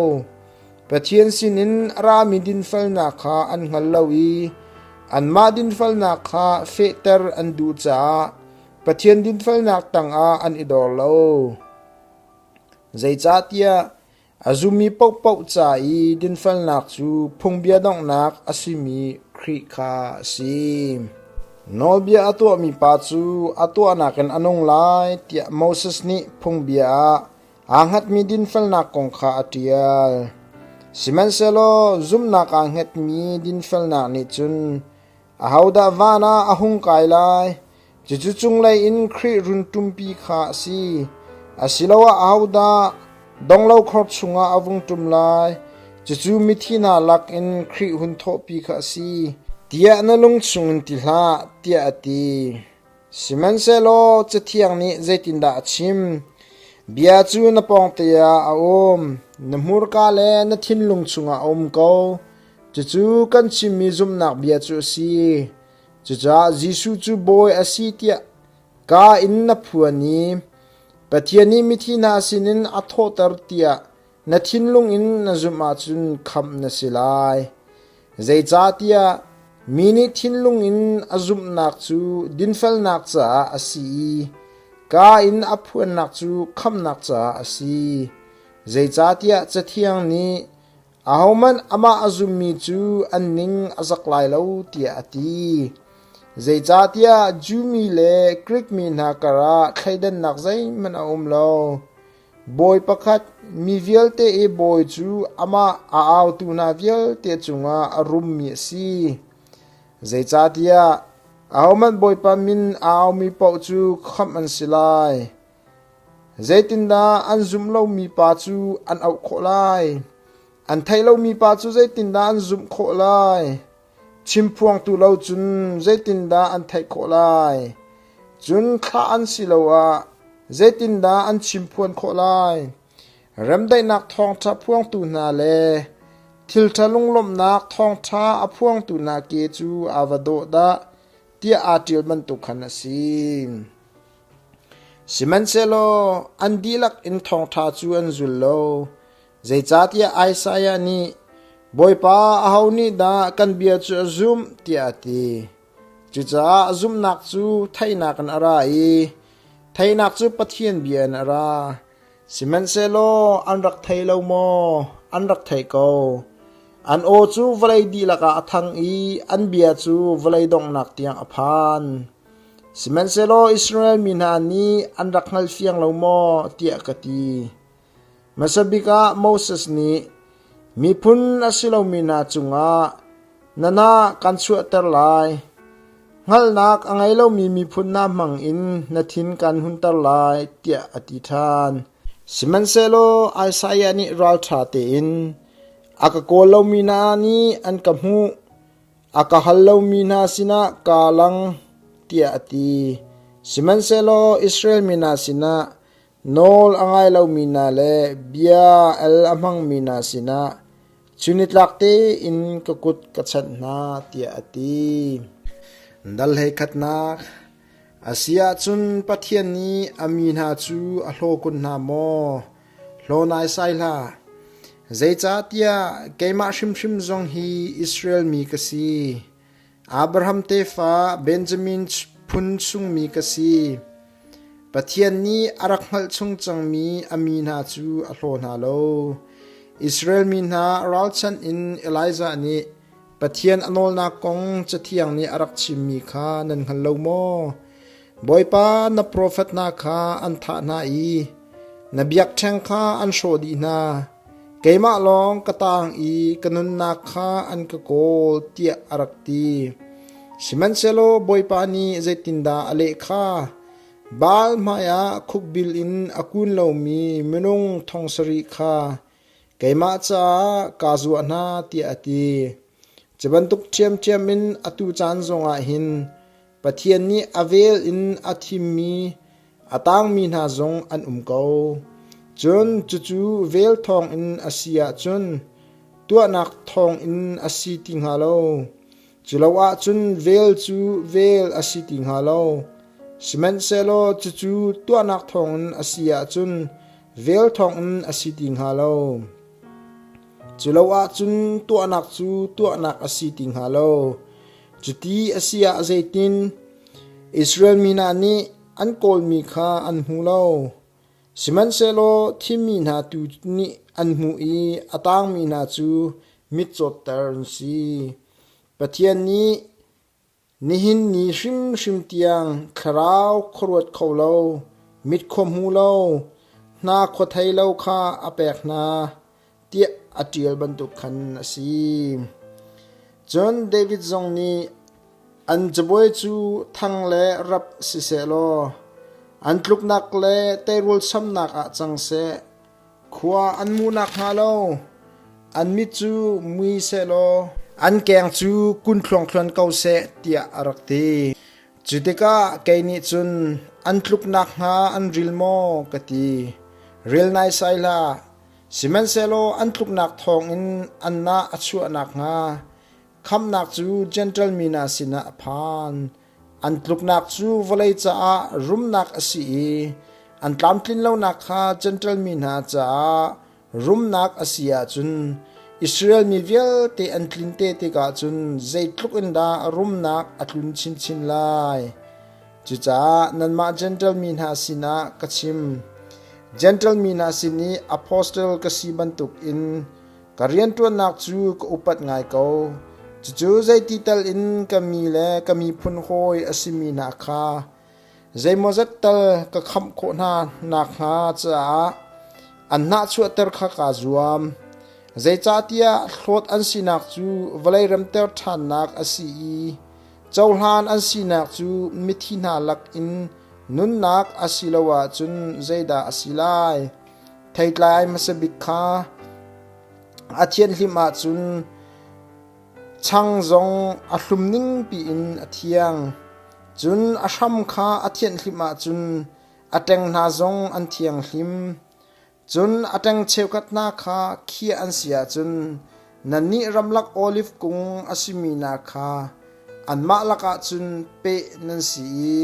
Pathian sinin a rami dinfelnak kha an hngal lo i anmah dinfelnak kha fehter an duh caah Pathian dinfelnak tangah an i dor lo. Zeicahtiah a zummi paohpaoh ca i dinfelnak cu phungbia donghnak a simi Khrih kha a si. Nawlbia a tuahmi pa cu a tuahnak in a nung lai tiah Moses nih phungbia ah aa hngatmi dinfelnak kong kha a ṭial. Sihmanhsehlaw zumhnak aa hngatmi dinfelnak nih cun Ahodah van ah a hung kai lai? Cucu cunglei in Khrih run ṭumpi kha a si. Asiloah ahodah donglo khor chungah a vung ṭum lai? Cucu mithi hna lakin Khrih hun thawhpi kha a si. Tiah na lung chungin ti hlah, tiah a ti. Sihmanhsehlaw Cathiang nih zeitindah a chim? Bia cu na pawngte ah a um, na hmurka le na thinlung chungah a um ko. Cucu kan chimmi zumhnak bia cu a si. Cucaah Jesuh cu Bawi a si tiah kaa in na phuan i Pathian nih mithi hna sinin a thawhter tiah na thinlung in na zumh ahcun khamh na si lai. Zeicahtiah mi nih thinlung in a zumhnak cu dinfelnak caah a si i kaa in a phuannak cu khamhnak caah a si. Zeicahtiah Cathiang nih Ahohmanh amah a zummi cu an ning a zak lai lo tiah a ti. Zeicahtiah Jew mi le Grik mi hna karah thleidannak zeihmanh a um lo. Bawi pakhat, mi vialte i bawi cu amah a autu hna vialte cungah a rummi a si. Zeicahtiah ahohmanh Bawipa min a aumi paoh cu khamh an si lai. Zeitindah an zumh lomi pa cu an auh khawh lai? An theih lomi pa cu zeitindah an zumh khawh lai? Chimphuangtu lo cun zeitindah an theih khawh lai? Cun thlah an si lo ah zeitindah an chimphuan khawh lai? Remdaihnak thawngṭha phuangtu hna le thilṭha lunglawmhnak thawngṭha a phuangtu hna ke cu aa va dawh dah tiah aa ṭial bantuk khan a si. Sihmanhsehlaw an dihlak in thawngṭha cu an zul lo. Zeicahtiah Isaiah nih, Bawipa, aho nih dah kan bia cu a zumh? tiah a ti. Cucaah zumhnak cu theihnak in a ra i theihnak cu Pathian bia in a ra. Sihmanhsehlaw an rak thei lo maw? An rak theih ko. An aw cu vawlei dihlak ah a thang i an bia cu vawlei donghnak tiang a phan. Sihmanhsehlaw Israel mi hna nih an rak hngalfiang lo maw tiah ka ti. Hmasa bik ah Moses nih miphun a si lomi hna cungah na nah kan chuahter lai. Hngalhnak a ngei lomi miphun hna hmang in na thin kan hunter lai tiah a ti ṭhan. Sihmanhsehlaw Isaiah nih ralṭha tein a ka kawl lomi hna nih an ka hmuh. A ka hal lomi hna sinah kaa lang, tiah a ti. Sihmanhsehlaw Israel mi hna sinah nawl a ngai lomi hna le bia el a hmangmi hna sinah chunitlak tein ka kut ka chanh hna, tiah a ti. Dal hleikhatnak A si ahcun Pathian nih a mi hna cu a hlaw kun hna maw? Hlaw naisai hlah. Zeicahtiah keimah hrimhrim zong hi Israel mi ka si. Abraham tefa Benjamin phun chungmi ka si. Pathian nih a rak hngalh chung cangmi a mi hna cu a hlaw hna lo. Israel mi hna ralchanh in Elijah nih Pathian a nawlnak kong Cathiang nih a rak chimmi kha nan hngal lo maw? Bawipa na profet hna kha an thah hna i na biakṭheng kha an hrawh dih hna. Keimah lawng ka taang i ka nunnak kha an ka kawl, tiah a rak ti. Sihmanhsehlaw Bawipa nih zeitindah a leh kha? Baal hmaiah khukbil in a kun lomi minung thong sarih kha. Keimah caah kaa zuah hna, tiah a ti. Cu bantuk ṭhiamṭhiam in atu caan zongah hin Pathian nih a vel in a thimmi a tangmi hna zong an um ko. Cun cucu vel thawngin a si ahcun tuahnak thawngin a si ti hnga lo. Cu lo ahcun vel cu vel a si ti hnga lo. Sihmanhsehlaw cucu tuahnak thawngin a si ahcun vel thawngin a si ti hnga lo. Cu lo ahcun tuahnak cu tuahnak a si ti hnga lo. Cuti a si ah zeitin? Israel mi hna nih an kawlmi kha an hmu lo. Sihmanhsehlaw thimmi hna tu nih an hmuh i a tangmi hna cu mitcawtter an si. Pathian nih nihin ni hrimhrim tiang thlarau khuaruat kho lo, mit khua hmu lo, hna khua thei lo kha a pek hna tiah a ṭial bantuk khan a si. Cun David zong nih an cabuai cu thang le rap siseh law an tluknak le teirul samnak ah cang seh. Khua an muh nakhnga lo an mit cu mui sehlaw an keng cu kun thluangthluan ko seh tiah a rak ti. Cu tikah kei nih cun an tluk nakhnga an ril maw ka ti. Ril naisai hlah. Sihmanhsehlaw an tluknak thawngin an nah a chuah nakhnga khamhnak cu Jentail mi hna sinah a phan. An tluknak cu vawlei caah rumnak a si i an tlamtlin lonak kha Jentail mi hna caah rumnak a si ahcun Israel mi vialte an tlin te tikah cun zeitluk in dah rumnak a tlun chinchin lai. Cucaah nanmah Jentail mi hna sinah ka chim. Jentail mi hna sin i apostle ka si bantukin Ka rianṭuannak cu ka upat ngai ko. Cucu zeiti tal in ka mi le ka miphun hawi a simi hna kha zeimawzat tal ka khamh khawh hna nakhnga caah an hnahchuahter kha kaa zuam. Zeicahtiah hlawt an sinak cu vawlei remter ṭhannak a si i cohlan an sinak cu mithi hna lakin nunnak a si lo ahcun zeidah a si lai? Theitlai hmasa bik kha a thianhlim ahcun chang zong a hlum ning piin a thiang. Cun a hram kha a thianhlim ahcun a ṭeng hna zong an thianghlim. Cun a ṭeng cheukhat hna kha khiah an si ahcun nannih ramlak oliv kung a simi hna kha anmah lakah cun peh nan si i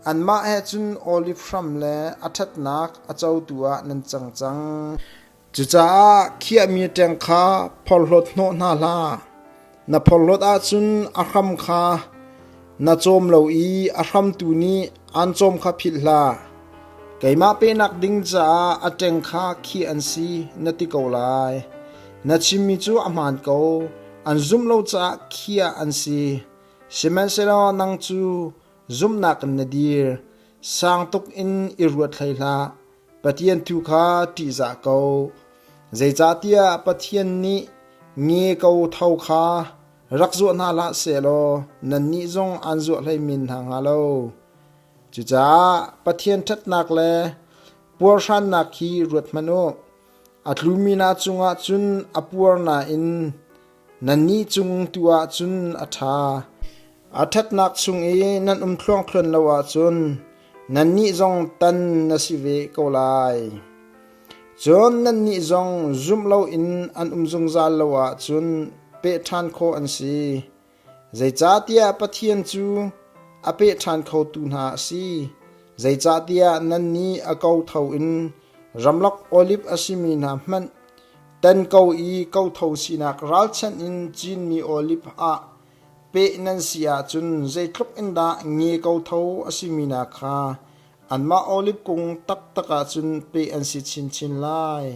Anmah he cun oliv hram le a ṭhatnak a cotu ah nan cang cang. Cucaah khiahmi ṭeng kha phorhlawt hnawh hna hlah. Na phorhlawt ahcun a hram kha na cawm lo i a hramtu nih aan cawm kha philh hlah. Keimah pehnak ding caah a ṭeng kha khiah an si, na ti ko lai. Na chimmi cu a hmaan ko. An zumh lo caah khiah an si. Sihmanhsehlaw nang cu Zumhnak in na dir. Sang tuk in i ruat hlei hlah. Pathian thu kha ṭihzah ko. Zeicahtiah Pathian nih nge ko tho kha rak zuah hna hlah sehlaw nannih zong aan zuah hlei men hna hnga lo. Cucaah Pathian ṭhatnak le puarhrannak hi ruat hmanh u. A tlumi hna cungah cun a puar nain Nannih cung tu ah cun a ṭha. A ṭhatnak chung i nan um thluangthluan lo ahcun nannih zong tan na si ve ko lai. Cun nannih zong zumh loin an um zungzal lo ahcun peh ṭhan khawh an si. Zeicahtiah Pathian cu a peh ṭhan khotu hna a si. Zeicahtiah nannih a kotho in ramlak oliv a simi hna hmanh Tan ko i kotho sinak ralchanh in cinmi oliv ah peh nan si ahcun zeitluk in dah nge kotho a simi hna kha anmah oliv kung taktak ah cun peh an si chinchin lai.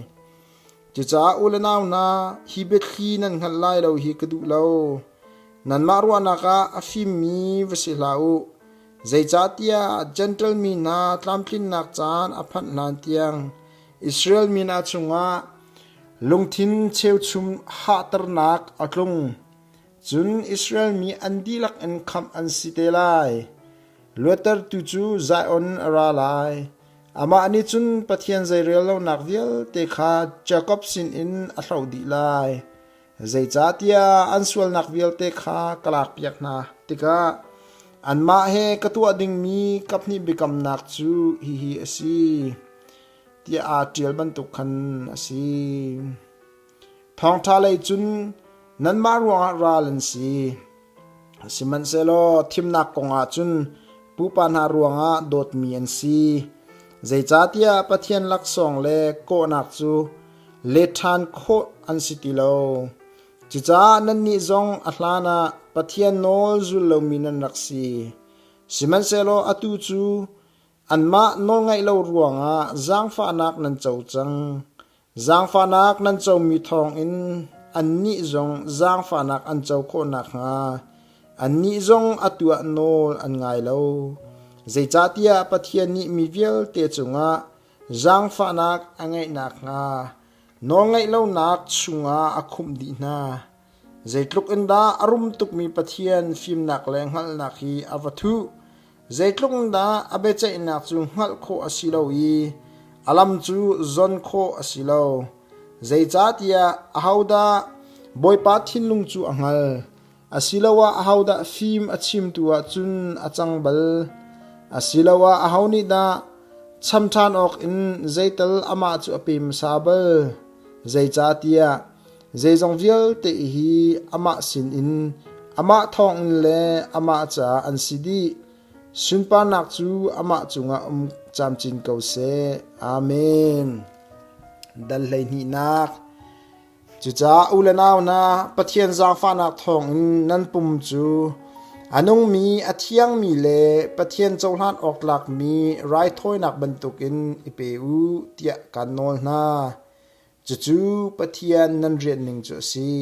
Cucaah u le nau hna, hi biathli nan hngalh lai lo hi ka duh lo. Nanmah ruahnak ah a fimmi va si hlah u. Zeicahtiah Jentail mi hna tlamtlinnak caan a phanh hlan tiang Israel mi hna chungah lungthin cheuchum hahternak a tlung. Cun Israel mi an dihlak in khamh an si te lai. Luattertu cu Zion a ra lai. Amah nih cun Pathian zeirel lonak vialte kha Jakob sinin a hloh dih lai. Zeicahtiah an sualnak vialte kha ka lakpiak hna tikah anmah he ka tuah dingmi kaphnih biakamnak cu hihi a si, tiah aa ṭial bantuk khan a si. Thawngṭha lei cun nanmah ruangah ral an si. Sihmanhsehlaw thimnak kongah cun pupa hna ruangah dawtmi an si. Zeicahtiah Pathian laksawng le kawhnak cu let ṭhan khawh an si ti lo. Cucaah nannih zong a hlanah Pathian nawl zul lomi nan rak si. Sihmanhsehlaw atu cu anmah nawlngaih lo ruangah zaangfahnak nan co cang. Zaangfahnak nan comi thawngin annih zong zaangfahnak an co khawh nakhnga annih zong atu ah nawl an ngai lo. Zeicahtiah Pathian nih mi vialte cungah zaangfahnak a ngeih nakhnga nawlngaih lonak chungah a khumh dih hna. Zeitluk in dah a rum tukmi Pathian fimnak le hngalhnak hi a va thuh! Zeitluk in dah a biaceihnak cu hngalh khawh a si lo i a lam cu zon khawh a si lo. Zeicahtiah ahodah Bawipa thinlung cu a hngal? Asiloah ahodah fim a chimtu ah cun a cang bal? Asiloah aho nih dah cham ṭhan awkin zeital amah cu a pe hmasa bal? Zeicahtiah zeizong vialte hi amah sinin, amah thawngin le amah caah an si dih. Sunparnak cu amah cungah um camcin ko seh. Amen. Dal hleihnihnak. Cucaah u le nau hna, Pathian zaangfahnak thawngin nan pum cu a nungmi, a thiangmi le Pathian cohlan awk tlakmi raithawinak bantukin i pe u tiah kaan nawl hna. Cucu Pathian nan rianhning cu a si.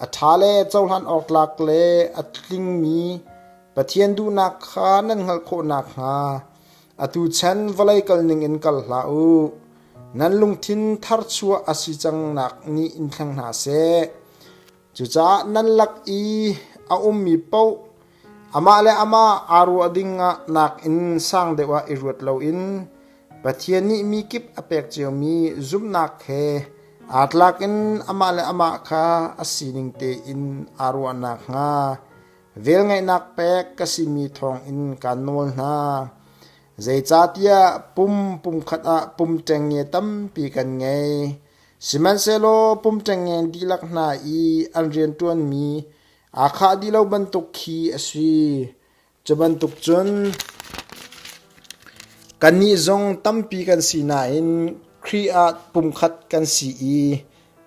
A ṭha le cohlan awk tlak le a tlingmi Pathian duhnak kha nan hngalh khawh nakhnga atu chan vawlei kalning in kal hlah u. Nan lungthin tharchuah a si cangnak nih in thleng hna seh. Cucaah nan lak i a ummi paoh amah le amah aa ruah ding ah nakin sang deuh ah i ruat loin Pathian nih mi kip a pek ciomi zumhnak he aa tlak in amah le amah kha a sining tein aa ruah nakhnga velngeihnak pek ka simi thawngin kaan nawl hna. Zeicahtiah pum pumkhat ah pum ṭengnge tampi kan ngei. Sihmanhsehlaw pum ṭengnge dihlak hna i an rianṭuanmi aa khah dih lo bantuk khi a si. Cu bantuk cun kannih zong tampi kan si nain Khrih ah pumkhat kan si i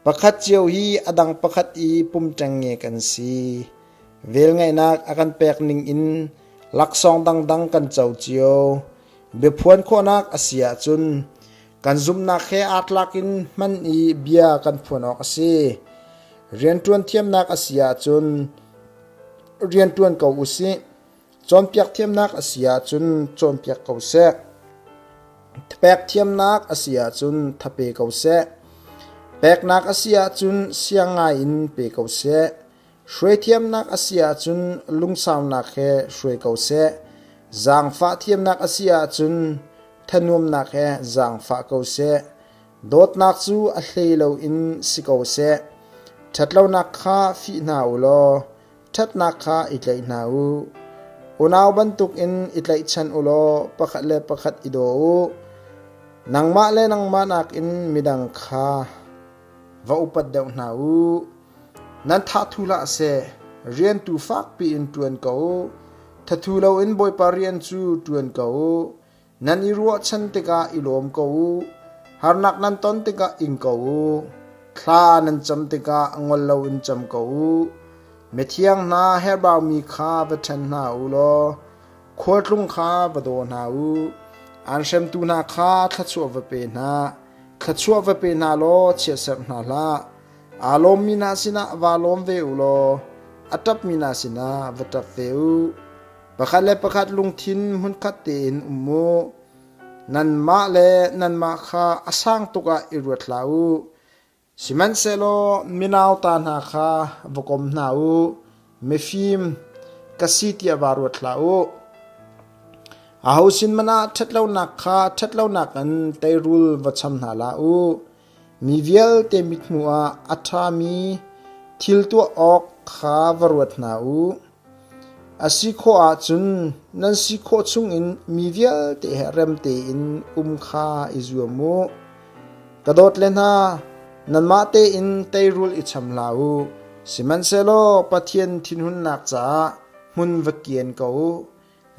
pakhat cio hi a dang pakhat i pum ṭengnge kan si. Velngeihnak a kan pek ningin laksawng dangdang kan co cio. Biaphuan khawhnak a si ahcun kan zumhnak he aa tlak in hman i bia kan phuan awk a si. Rianṭuan thiamnak a si ahcun rianṭuan ko u sih. Cawnpiak thiamnak a si ahcun cawnpiak ko seh. Thapek thiamnak a si ahcun thape ko seh. Peknak a si ahcun siang ngai in pe ko seh. Hruai thiamnak a si ahcun lungsaunak he hruai ko seh. Zaangfah thiamnak a si ahcun thanuamnak he zaangfah ko seh. Dawtnak cu a hlei loin si ko seh. Ṭhatlonak kha fih hna u law ṭhatnak kha i tlaih hna u. Unau bantukin i tlaihchan u law pakhat le pakhat i daw u. Nangmah le nangmah nakin midang kha va upat deuh hna u. Nan thathu hlah seh, rian tu fakpi in ṭuan ko u. Thathu loin Bawipa rian cu ṭuan ko u. Nan i ruahchan tikah i lawm ko u. Harnak nan ton tikah ing ko u. Thla nan cam tikah ngol loin cam ko u. Mithiang hna herhbaumi kha va ṭhen hna u law khualtlung kha va daw hna u. Aan hremtu hna kha thluachuah va pe hna. Thluachuah va pe hna law chiatserh hna hlah. Aa lawmmi hna sinah vaa lawm ve u law a ṭapmi hna sinah va ṭap ve u. Pakhat le pakhat lungthin hmunkhat tein um u. Nanmah le nanmah kha a sang tuk ah i ruat hlah u. Sihmanhsehlaw minauta hna kha va kom hna u. Mifim ka si tiah vaa ruat hlah u. Aho sin hmanh ah ṭhatlonak kha ṭhatlonak in teirul va cham hna hlah u. Mi vialte mithmuh ah a ṭhami thil tuah awk kha va ruat hna u. A si khawh ahcun nan si khawh chungin mi vialte he rem tein um kha i zuam u. Ka dawtle hna, nanmah tein teirul i cham hlah u, sihmanhsehlaw Pathian thinhunnak caah hmun va kian ko u.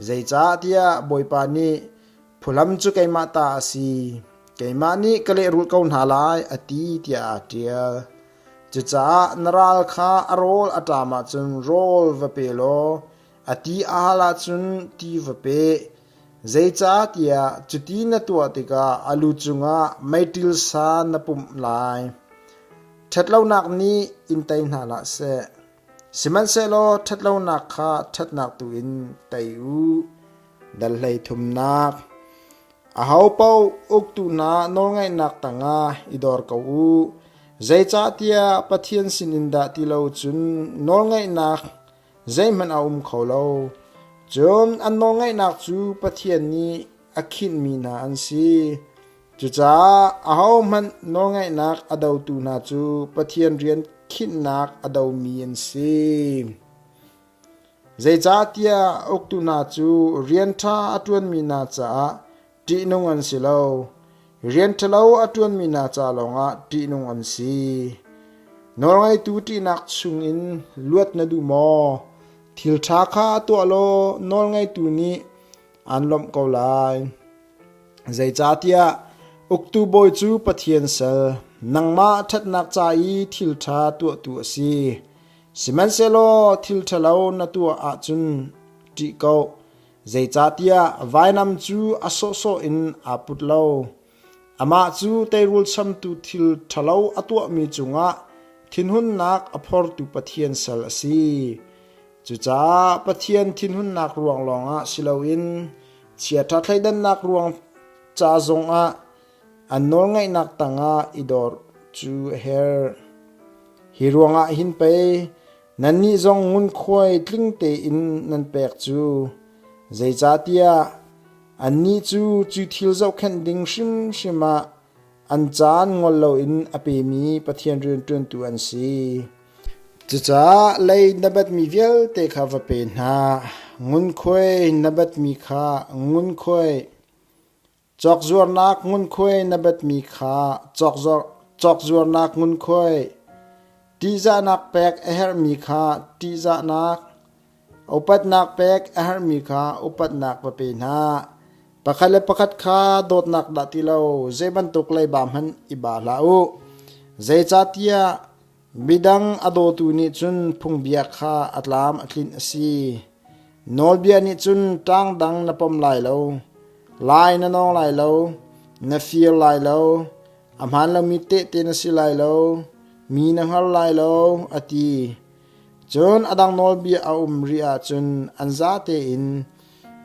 Zeicahtiah Bawipa nih, Phuhlam cu keimah ta a si, keimah nih ka lehrulh ko hna lai, a ti tiah aa ṭial. Cucaah na ral kha a rawl a ṭam ahcun rawl va pe law a ti a hal ahcun ti va pe. Zeicahtiah cuti na tuah tikah a lu cungah meiṭil sa na pumh lai. Ṭhatlonak nih in tei hna hlah seh. Sihmanhsehlaw ṭhatlonak kha ṭhatnak tu in tei u. Dal 33 Ahopaoh uktu hna nawlngaihnak tangah i dor ko u. Zeicahtiah Pathian sinin dah ti lo cun nawlngaihnak zeihmanh a um kho lo. Cun an nawlngaihnak cu Pathian nih a khinhmi hna an si. Cucaah ahohmanh nawlngaihnak a dotu hna cu Pathian rian khinhnak a domi an si. Zeicahtiah uktu hna cu rian ṭha a ṭuanmi hna caah ṭihnung an si lo; rian ṭhalo a ṭuanmi hna ca lawngah ṭihnung an si. Nawlngeitu ṭihnak chungin luat na duh maw? Thil ṭha kha tuah law nawlngeitu nih aan lawmh ko lai. Zeicahtiah uktu bawi cu Pathian sal, nangmah ṭhatnak ca i thil ṭha tuahtu a si. Sihmanhsehlaw thil ṭhalo na tuah ahcun ṭih ko, zeicahtiah vainam cu a sawhsawh in aa put lo. Amah cu teirul chamtu thil ṭhalo a tuahmi cungah thinhunnak a phortu Pathian sal a si. Cucaah Pathian thinhunnak ruang lawngah si loin chiaṭha thleidannak ruang ca zongah An nawlngaihnak tangah i dor cu a herh. Hi ruangah hin pei nannih zong ngunkhuai tling tein nan pek cu, zeicahtiah annih cu cu thil zohkhenh ding hrimhrim ah an caan ngol loin a pemi Pathian rianṭuantu an si. Cucaah lei na batmi vialte kha va pe hna, ngunkhuai na batmi kha ngunkhuai Cawkzuarnak ngunkhuai na batmi kha cawkzuarnak ngunkhuai, ṭihzahnak pek a herhmi kha ṭihzahnak, upatnak pek a herhmi kha upatnak va pe hna. Pakhat le pakhat kha dawtnak dah ti lo zei bantuk leiba hmanh i ba hlah u. Zeicahtiah Midang a dawtu nih cun phungbia kha a tlam a tlinh a si. Nawlbia nih cun ṭang dang na pom lai lo, lai na nawng lai lo, na fir lai lo, a hmaan lomi tehte na si lai lo, mi na hngar lai lo, a ti. Cun a dang nawlbia a um rih ahcun an zate in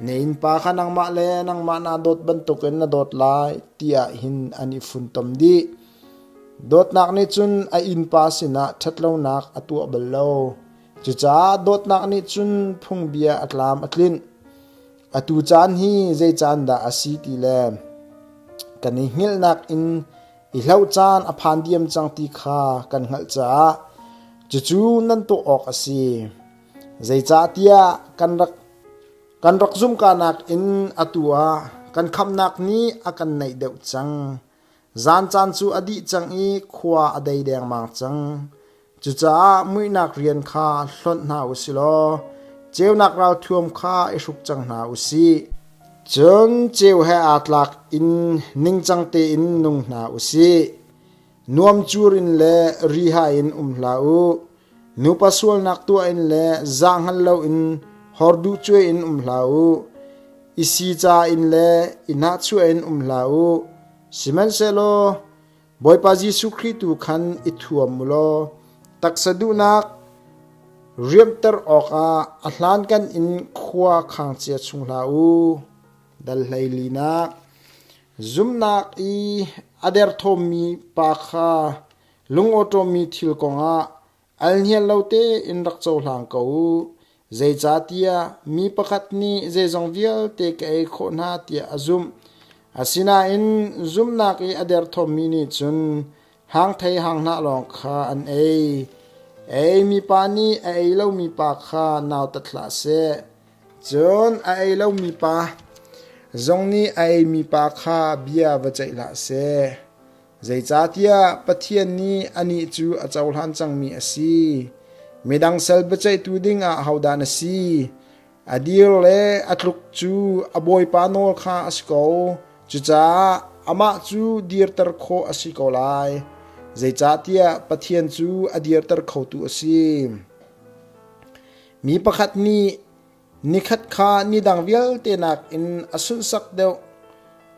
na innpa kha nangmah le nangmah naa dawt bantukin na dawt lai tiah hin an i funtom dih. Dawtnak nih cun a innpa sinah ṭhatlonak a tuah bal lo. Cucaah dawtnak nih cun phungbia a tlam a tlinh. Atu caan hi zei caan dah a si ti le kan i hngilhnak in i hloh caan a phan diam cang ti kha kan hngalh caah cucu nan tuah awk a si. Zeicahtiah kan rak kan rak zumhka nakin atu ah kan khamhnak nih a kan naih deuh cang. Zan caan cu a dih cang i khua a dei dengmang cang. Cucaah muihnak rian kha hlonh hna u si law ceunak ralthuam kha i hruk cang hna u sih. Cun ceu he aa tlak in ningcang tein nung hna u sih. Nuamcur in le riha in um hlah u. Nupa sualnak tuah in le zah hngal loin horduh cuai in um hlah u. I si ca in le i hnahchuah in um hlah u. Sihmanhsehlaw Bawipa Jesuh Khrih tu khan i thuam u law taksa duhnak riamhter awkah a hlankan in khua khang cia chung hlah u. Dal 14 Zumhnak i a derthawmmi pa kha lungawṭawmmi thil kongah alhnial lo tein rak cohlang ko u. Zeicahtiah mi pakhat nih zeizong vialte ka ei khawh hna tiah a zumh. Asinain zumhnak i a derthawmmi nih cun hangthei hanghnah lawng kha an ei. A eimi pa nih a ei lomi pa kha nautat hlah seh. Cun a ei lomi pa zong nih a eimi pa kha bia va ceih hlah seh. Zeicahtiah Pathian nih anih cu a cohlan cangmi a si. Midang sal biaceihtu dingah hodah na si? A dir le a tluk cu a bawipa nawl kha a si ko. Cucaah amah cu dirter khawh a si ko lai. Zeicahtiah Pathian cu a dirter khotu a si. Mi pakhat nih Nikhat kha ni dang vialte nakin a sunhsak deuh.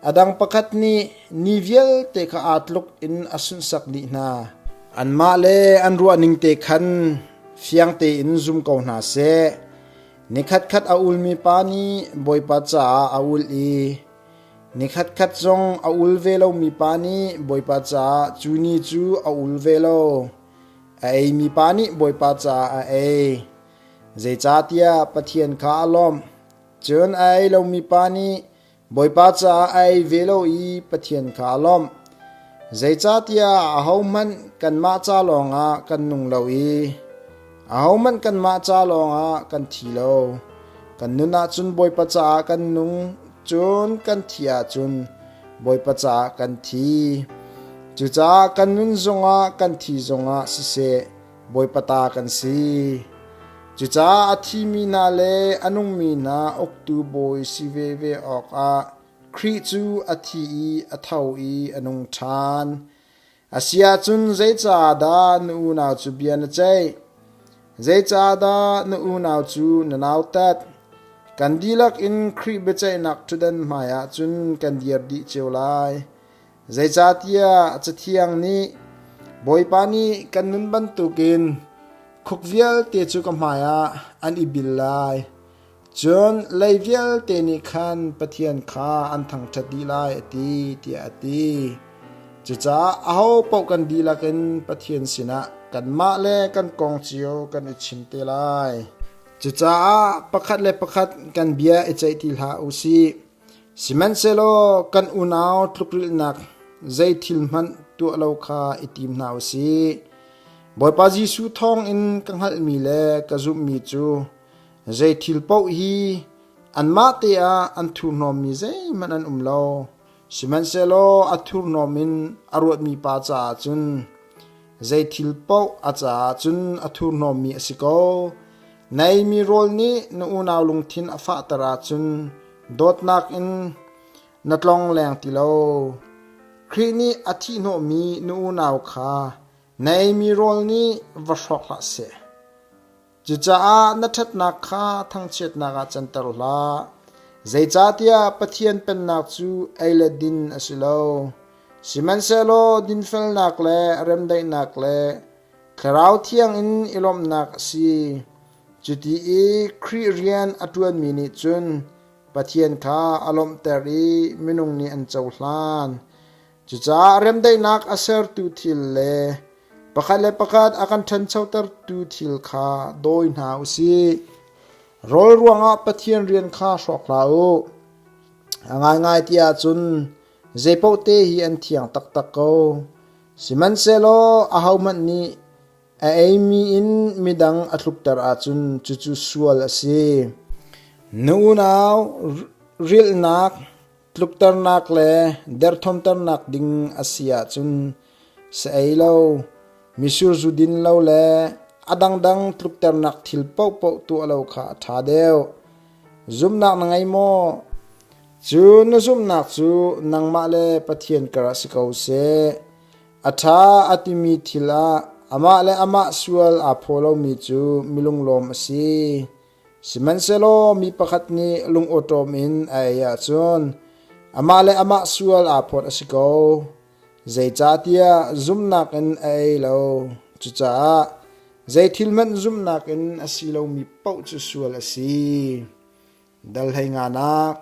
A dang pakhat nih ni vialte kha aa tluk in a sunhsak dih hna. Anmah le an ruahning te khan fiang tein zum ko hna seh. Nikhatkhat a ulmi pa nih Bawipa caah a ul i nikhatkhat zong a ul ve lomi pa nih Bawipa caah cu ni cu a ul ve lo. A eimi pa nih Bawipa caah a ei. Zeicahtiah Pathian kha a lawmh. Cun a ei lomi pa nih Bawipa caah a ei ve lo i Pathian kha a lawmh. Zeicahtiah ahohmanh kanmah ca lawngah kan nung lo i ahohmanh kanmah ca lawngah kan thi lo. Kan nun ahcun Bawipa caah kan nung, cun kan thih ahcun Bawipa caah kan thi. Cucaah kan nun zongah kan thi zongah siseh Bawipa ta kan si. Cucaah a thimi hna le a nungmi hna uktu bawi si veve awkah Khrih cu a thi i a tho i a nung ṭhan. A si ahcun zeicahdah na unau cu bia na ceih? Zeicahdah na unau cu na nautat? Kan dihlak in Khrih biaceihnak ṭhutdan hmaiah cun kan dir dih cio lai. Zeicahtiah Cathiang nih Bawipa nih kan nun bantukin khuk vialte cu ka hmaiah an i bil lai. Cun lei vialte nih khan Pathian kha an thangṭhat dih lai a ti, tiah a ti. Cucaah ahopaoh kan dihlak in Pathian sinah kanmah le kan kong cio kan i chim te lai. Cucaah pakhat le pakhat kan bia i ceih ti hlah u sih. Sihmanhsehlaw kan unau tlukrilhnak zei thil hmanh tuah lo kha i tim hna u sih. Bawipa Jesuh thawngin ka hngalhmi le ka zumhmi cu zei thil paoh hi anmah te ah an thurhnawmmi zeihmanh an um lo. Sihmanhsehlaw a thurhnawm in a ruatmi pa caah cun zei thil paoh a caah cun a thurhnawmmi a si ko. Na eimi rawl nih na unau lungthin a fahter ahcun dawtnak in na tlongleng ti lo. Khrih nih a thihhnawhmi na unau kha na eimi rawl nih va hrawk hlah seh. Cucaah na ṭhatnak kha thangchiatnak ah canter hlah. Zeicahtiah Pathian Pennak cu ei le din a si lo. Sihmanhsehlaw dinfelnak le remdaihnak le Thlarau Thiang in i lawmhnak a si. Cuti i Khrih rian a ṭuanmi nih cun Pathian kha a lawmhter i minung nih an cohlan. Cucaah remdaihnak a sertu thil le pakhat le pakhat a kan ṭhanchotertu thil kha dawi hna u sih. Rawl ruangah Pathian rian kha hrawk hlah u. A ngaingai ti ahcun zeipaoh te hi an thiang taktak ko. Sihmanhsehlaw ahohmanh nih a eimi in midang a tlukter ahcun cucu sual a si. Na unau rilhnak, tlukternak le derthawmternak ding a si ahcun sa ei lo, mitsur zu din lo le a dangdang tlukternak thil paohpaoh tuah lo kha a ṭha deuh. Zumhnak na ngei maw? Cu na zumhnak cu nangmah le Pathian karah si ko seh. A ṭha a timi thil ah amah le amah sual aa phaw lomi cu milunglawm a si. Sihmanhsehlaw mi pakhat nih lungawṭawm in a ei ahcun amah le amah sual aa phawt a si ko. Zeicahtiah zumhnak in a ei lo. Cucaah zei thil hmanh zumhnak in a si lomi paoh cu sual a si. Dal hlei nganak.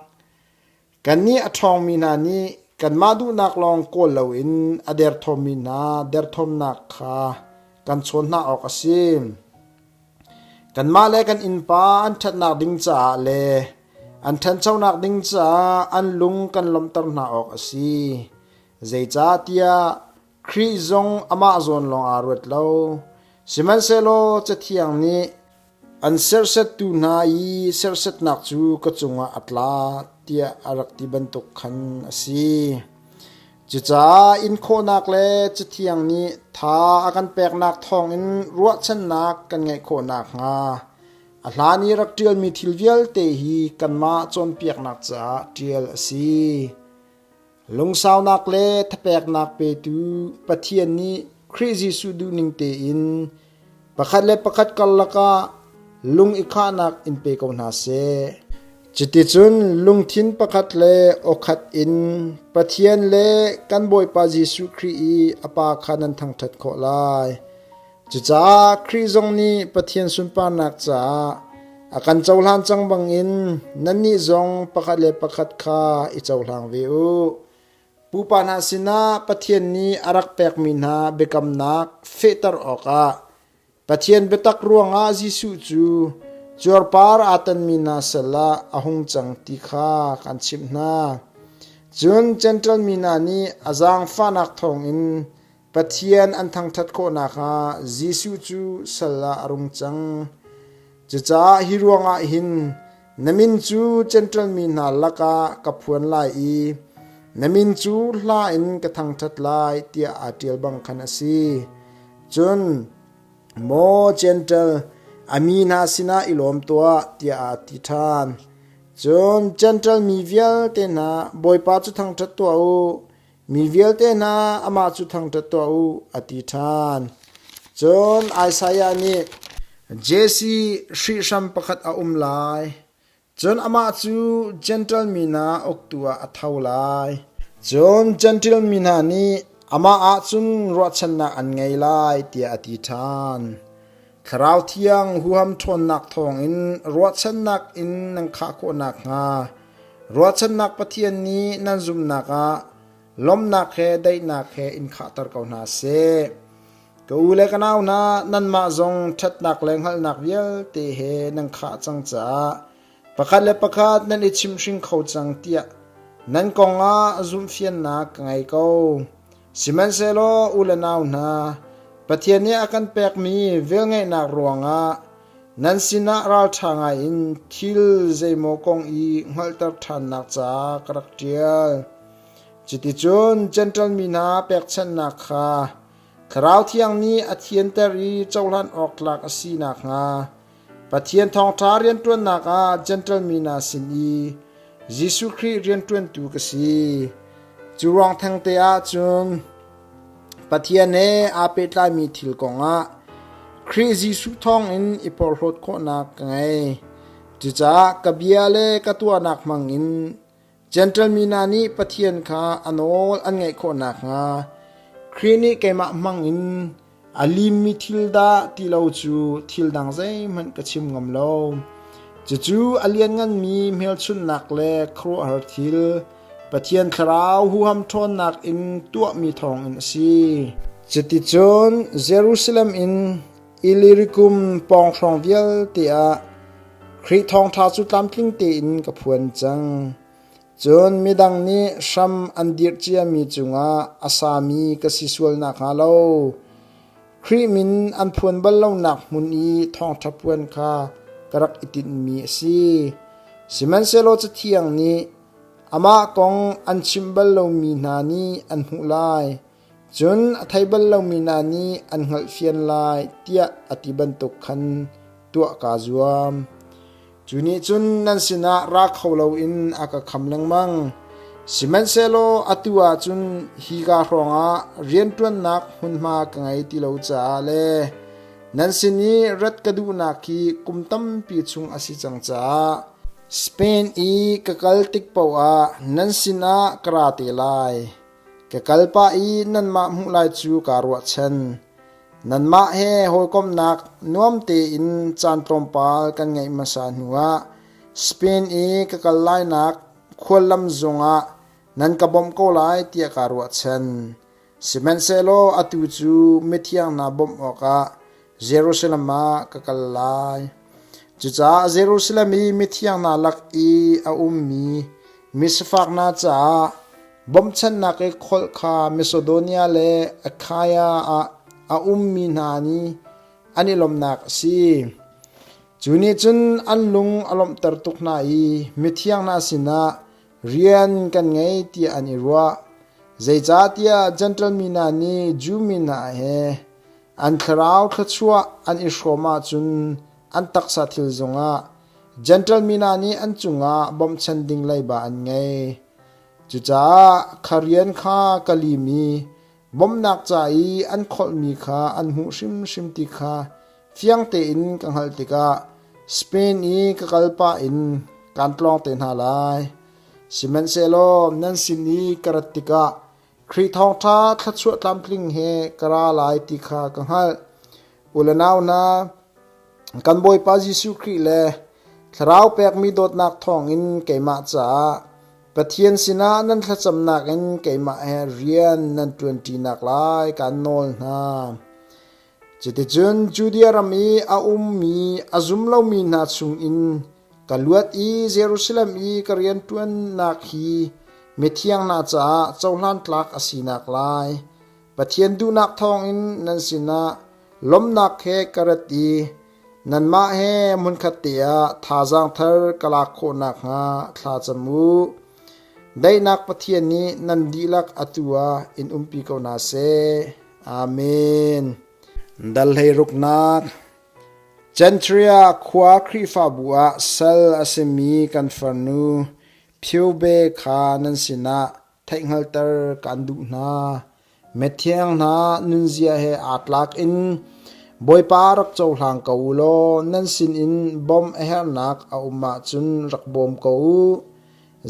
Kannih a ṭhawngmi hna nih kanmah duhnak lawng kawl loin a derthawmmi hna derthawmnak kha kan chawn hna awk a si. Kanmah le kan innpa an ṭhatnak ding caah le an ṭhanchonak ding caah an lung kan lawmhter hna awk a si. Zeicahtiah Khrih zong amah zawn lawng aa ruat lo. Sihmanhsehlaw Cathiang nih an serhsattu hna i serhsatnak cu ka cungah a tla tiah a rak ti bantuk khan a si. Cucaah inkhawhnak le Cathiang nih tha a kan peknak thawngin ruahchannak kan ngeih khawh nakhnga a hlan i rak ṭialmi thil vialte hi kanmah cawnpiaknak caah ṭial a si. Lungsaunak le thapeknak petu Pathian nih Khrih Jesuh duhning tein pakhat le pakhat karlak ah lung i khahnak in pe ko hna seh. Cuticun lungthin pakhat le awkhat in Pathian le kan Bawipa Jesuh Khrih i a Pa kha nan thangṭhat khawh lai. Cucaah Khrih zong nih Pathian sunparnak caah a kan cohlan cang bangin nannih zong pakhat le pakhat kha i cohlang ve u. Pupa hna sinah Pathian nih a rak pekmi hna biakamnak fehter awkah Pathian biatak ruangah Jesuh cu cuarpar aa tanmi hna sal ah a hung cang ti kha kan chimh hna. Cun Jentail mi hna nih a zaangfahnak thawngin Pathian an thangṭhat khawh nakhnga Jesuh cu sal ah a rung cang. Cucaah hi ruangah hin na min cu Jentail mi hna lakah ka phuan lai i na min cu hla in ka thangṭhat lai tiah aa ṭial bang khan a si. Cun maw Jentail, a mi hna sinah i lawm tuah tiah aa ti ṭhan. Cun Jentail mi vialte hna Bawipa cu thangṭhat tuah u, Mi vialte hna amah cu thangṭhat tuah u, a ti ṭhan. Cun Isaiah nih Jesse hrihhram pakhat a um lai, cun amah cu Jentail mi hna uktu ah a tho lai. Cun Jentail mi hna nih amah ah cun ruahchannak an ngei lai, tiah a ti ṭhan. Thlarau Thiang huham ṭhawnnak thawngin ruahchannak in nan khah khawh nakhnga Ruahchannak Pathian nih nan zumhnak ah lawmhnak he daihnak he in khahter ko hna seh. Ka u le ka nau hna, nanmah zong ṭhatnak le hngalhnak vialte he nan khah cang caah pakhat le pakhat nan i chimhring kho cang tiah nan kong ah zumhfiannak ka ngei ko. Sihmanhsehlaw u le nau hna, Pathian nih a kan pekmi velngeihnak ruangah Nan sinah ralṭha ngaiin thil zeimaw kong i hngalhter ṭhannak ca ka rak ṭial. Cuticun Jentail mi hna pekchanhnak kha Thlarau Thiang nih a thianter i cohlan awk tlak a si nakhnga Pathian thawngṭha rianṭuannak ah Jentail mi hna sin i Jesuh Khrih rianṭuantu ka si. Cu ruang thengte ah cun Pathian he aa pehtlaimi thil kongah Khrih Jesuh thawngin i porhlawt khawhnak ka ngei. Cucaah ka bia le ka tuahnak hmangin Jentail mi hna nih Pathian kha a nawl an ngaih khawh nakhnga Khrih nih keimah hmangin a limmi thil dah ti lo cu thil dang zeihmanh ka chim ngam lo. Cucu a liannganmi hmelchunhnak le khuaruahhar thil, Pathian Thlarau huham ṭhawnnak in tuahmi thawngin a si. Cuticun Jerusalem in Illyricum pawng hrawng vialte ah Khrih thawngṭha cu tlamtling tein ka phuan cang. Cun midang nih hram an dirh ciami cungah a sami ka si sual nakhnga lo Khrih min an phuan bal lonak hmun i thawngṭha puan kha ka rak i tinhmi a si. Sihmanhsehlaw Cathiang nih amah kong an chimh bal lomi hna nih an hmuh lai, cun a thei bal lomi hna nih an hngalhfian lai tiah a ti bantuk khan tuah kaa zuam. Cu nih cun nan sinah ra kho loin a ka kham lengmang. Sihmanhsehlaw atu ah cun hika hrawngah rianṭuannak hmunhma ka ngei ti lo caah le nan sin i rat ka duhnak hi kum tampi chung a si cang caah Spain i ka kal tik paoh ah nan sinah ka ra te lai. Ka kal pah i nanmah hmuh lai cu kaa ruahchan. Nanmah he hawikomhnak nuam tein caan tlawmpal kan ngeih hmasa hnuah Spain i ka kal lainak khuallam zongah nan ka bawmh ko lai tiah kaa ruahchan. Sihmanhsehlaw atu cu mithiang hna bawmh awkah Jerusalem ah ka kal lai. Cucaah Jerusalem i mithiang hna lak i a ummi misifak hna caah bawmchannak i kholh kha Masedonia le Akhaia ah a ummi hna nih an i lawmhnak a si. Cu nih cun an lung a lawmhter tuk hna i mithiang hna sinah rian kan ngei tiah an i ruah. Zeicahtiah Jentail mi hna nih Jew mi hna he an thlarau thluachuah an i hrawm ahcun an taksa thil zongah Jentail mi hna nih an cungah bawmhchan ding leiba an ngei. Cucaah kha rian kha ka lim i bawmhnak ca i an kholhmi kha an hmuh hrimhrim ti kha fiang tein ka hngalh tikah Spain i ka kal pah in kaan tlawng te hna lai. Sihmanhsehlaw nan sin i ka rat tikah Khrih thawngṭha thluachuah tlamtling he ka ra lai ti kha ka hngalh. U le nau hna, kan Bawipa Jesuh Khrih le Thlarau pekmi dawtnak thawngin keimah caah Pathian sinah nan thlacamnak in keimah he rian nan ṭuanṭinak lai kaan nawl hna. Cuticun Judea ram i a ummi a zum lomi hna chungin ka luat i Jerusalem i ka rianṭuannak hi mithiang hna caah cohlan tlak a sinak lai Pathian duhnak thawngin nan sinah lawmhnak he ka rat i nanmah he hmunkhat te ah thazaang thar ka lak khawh nakhnga thla cam u. Daihnak Pathian nih nan dihlak atu ah in umpi ko hna seh. Amen. Dal hleiruknak Gentria khua Khrihfabu ah sal a simi kan farnu Pheobe kha nan sinah theihhngalhter kaan duh hna. Mithiang hna nunzia he aa tlak in Bawipa rak cohlang ko u law nan sinin bawmh a herhnak a um ahcun rak bawm ko u.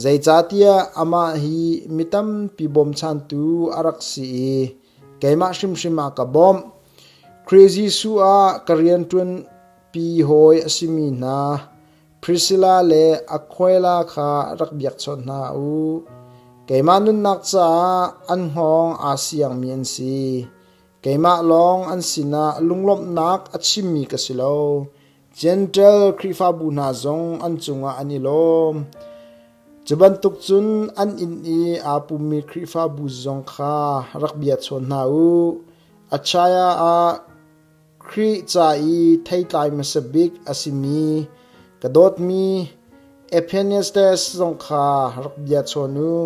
Zeicahtiah amah hi mi tampi bawmchantu a rak si i keimah hrimhrim ah ka bawmh. Khrih Jesuh ah ka rianṭuanpi hawi a simi hna Priscilla le Aquila kha rak biakchawnh hna u. Keimah nunnak caah an hngawng aa siangmi an si. Keimah lawng an sinah lunglawmhnak a chimmi ka si lo. Jentail Khrihfabu hna zong an cungah an i lawm. Cu bantuk cun an inn i aa pummi Khrihfabu zong kha rak bia chawn hna u. Achaia ah Khrih ca i theitlai hmasa bik a simi ka dawtmi Epenestes zong kha rak bia chawn u.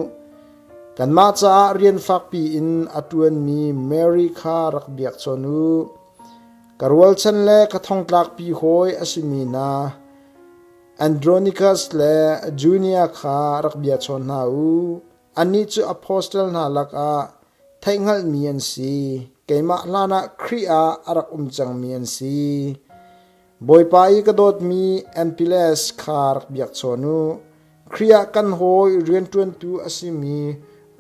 Kanmah caah rian fakpi in a ṭuanmi Mary kha rak biak chawn u. Ka rualchan le ka thongtlakpi hawi a simi hna Andronicus le Junia kha rak bia chawn hna u. Annih cu apostle hna lakah theihhngalhmi an si. Keimah hlanah Khrih ah a rak um cangmi an si. Bawipa i ka dawtmi Ampiles kha rak biak chawn u. Khrih ah kan hawi rianṭuantu a simi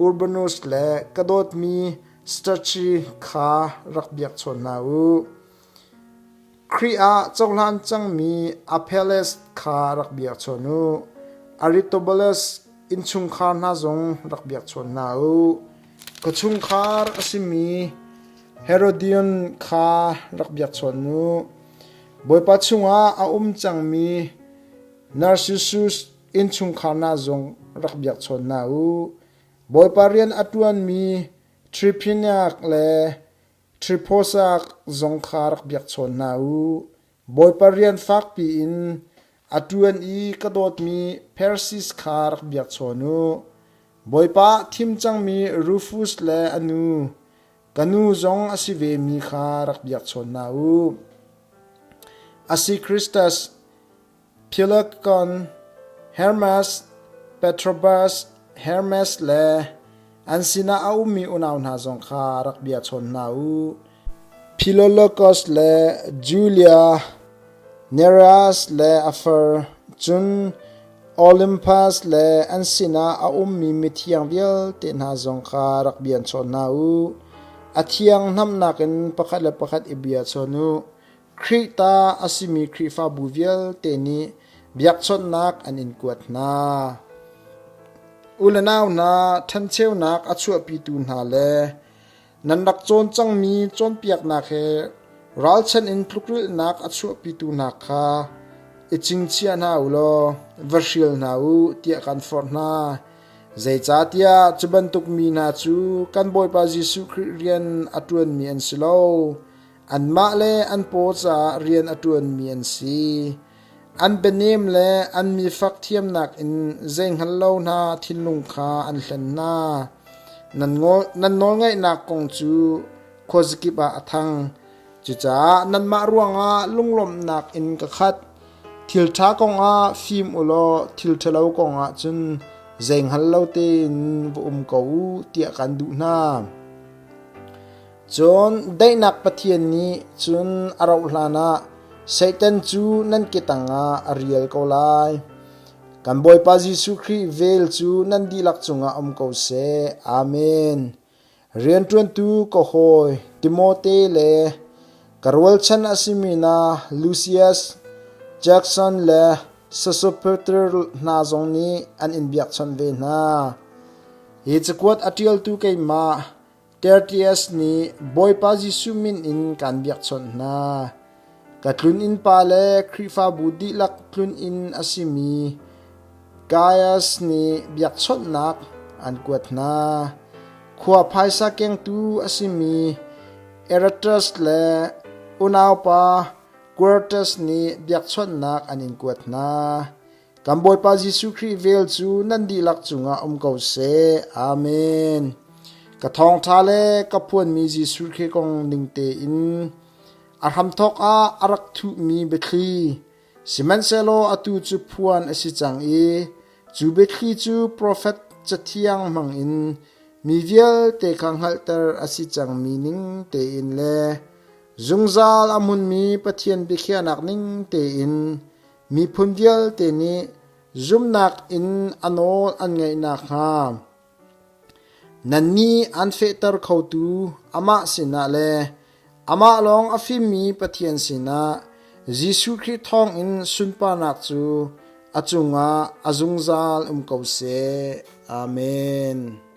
Urbanus le ka dawtmi Stachi kha rak biak chawn hna u. Khrih ah cohlan cangmi Apelles kha rak biak chawn u. Aristobulus innchungkhar hna zong rak biak chawn hna u. Ka chungkhar a simi Herodion kha rak biak chawn u. Bawipa chungah a um cangmi Narcissus innchungkhar hna zong rak biak chawn hna u. Bawipa rian a ṭuanmi Triphinak le Triposa zong kha rak biak chawn hna u. Bawipa rian fakpi in a ṭuan i ka dawtmi Persis kha rak biak chawn u. Bawipa ah thim cangmi Rufus le a nu, ka nu zong a si vemi kha rak biak chawn hna u. Asichristus, Philakon, Hermas, Petrobas, Hermes le an sinah a ummi unau hna zong kha rak bia chawn hna u. Philologos le Julia, Nereus le a far, cun Olympus le an sinah a ummi mithiang vialte hna zong kha rak bia chawn hna u. A thiang hnamnak in pakhat le pakhat i bia chawn u. Khrih ta a simi Khrihfabu vialte nih biakchawnhnak an in kuat hna. U le nau hna, ṭhencheunak a chuahpitu hna le nan rak cawn cangmi cawnpiaknak he ralchanh in tlukrilhnak a chuahpitu hna kha. i chingchiah hna u law va hrial hna u tiah kan forh hna. Zeicahtiah cu bantuk mi hna cu kan Bawipa Jesuh Khrih rian a ṭuanmi an si lo. Anmah le an paw caah rian a ṭuanmi an si. An bianem le an mifak thiamnak in zei hngal lo hna thinlung kha an hlen hna. Nan nawlngaihnak kong cu khuazakip ah a thang. Cucaah nanmah ruangah lunglawmhnak in ka khat. Thil ṭha kongah fim u law thil ṭhalo kongah cun zei hngal lo tein va um ko u tiah kan duh hna. Cun daihnak Pathian nih cun a rauh hlanah Satan cu nan ke tangah a rial ko lai. Kan Bawipa Jesuh Khrih vel cu nan dihlak cungah um ko seh. Amen. Rianṭuantu ka hawi Timote le ka rualchan a simi hna Lusias, Jackson le Sosopater hna zong nih an in biakchawnh ve hna. Hi cakuat a ṭialtu keimah Tertius nih Bawipa Jesuh min in kaan biakchawnh hna. Ka tlun-inn pa le Khrihfabu dihlak tlun-inn a simi Gaius nih biakchawnhnak an kuat hna. Khua phaisa kengtu a simi Eratus le unaupa Quartus nih biakchawnhnak an in kuat hna. Kan Bawipa Jesuh Khrih vel cu nan dihlak cungah um ko seh. Amen. Ka thawngṭha le ka phuanmi Jesuh Khrih kong ning tein a hramthawk ah a rak thuhmi biathli, sihmanhsehlaw atu cu phuan a si cang i cu biathli cu profet Cathiang hmangin mi vialte kha hngalhter a si cangmi ning tein le zungzal a hmunmi Pathian biakhiahnak ning tein Miphun vialte nih zumhnak in a nawl an ngaih nakhnga nannih an fehter khotu amah sinah le amah lawng a fimmi Pathian sinah Jesuh Khrih thawngin sunparnak cu a cungah a zungzal um ko seh. Amen.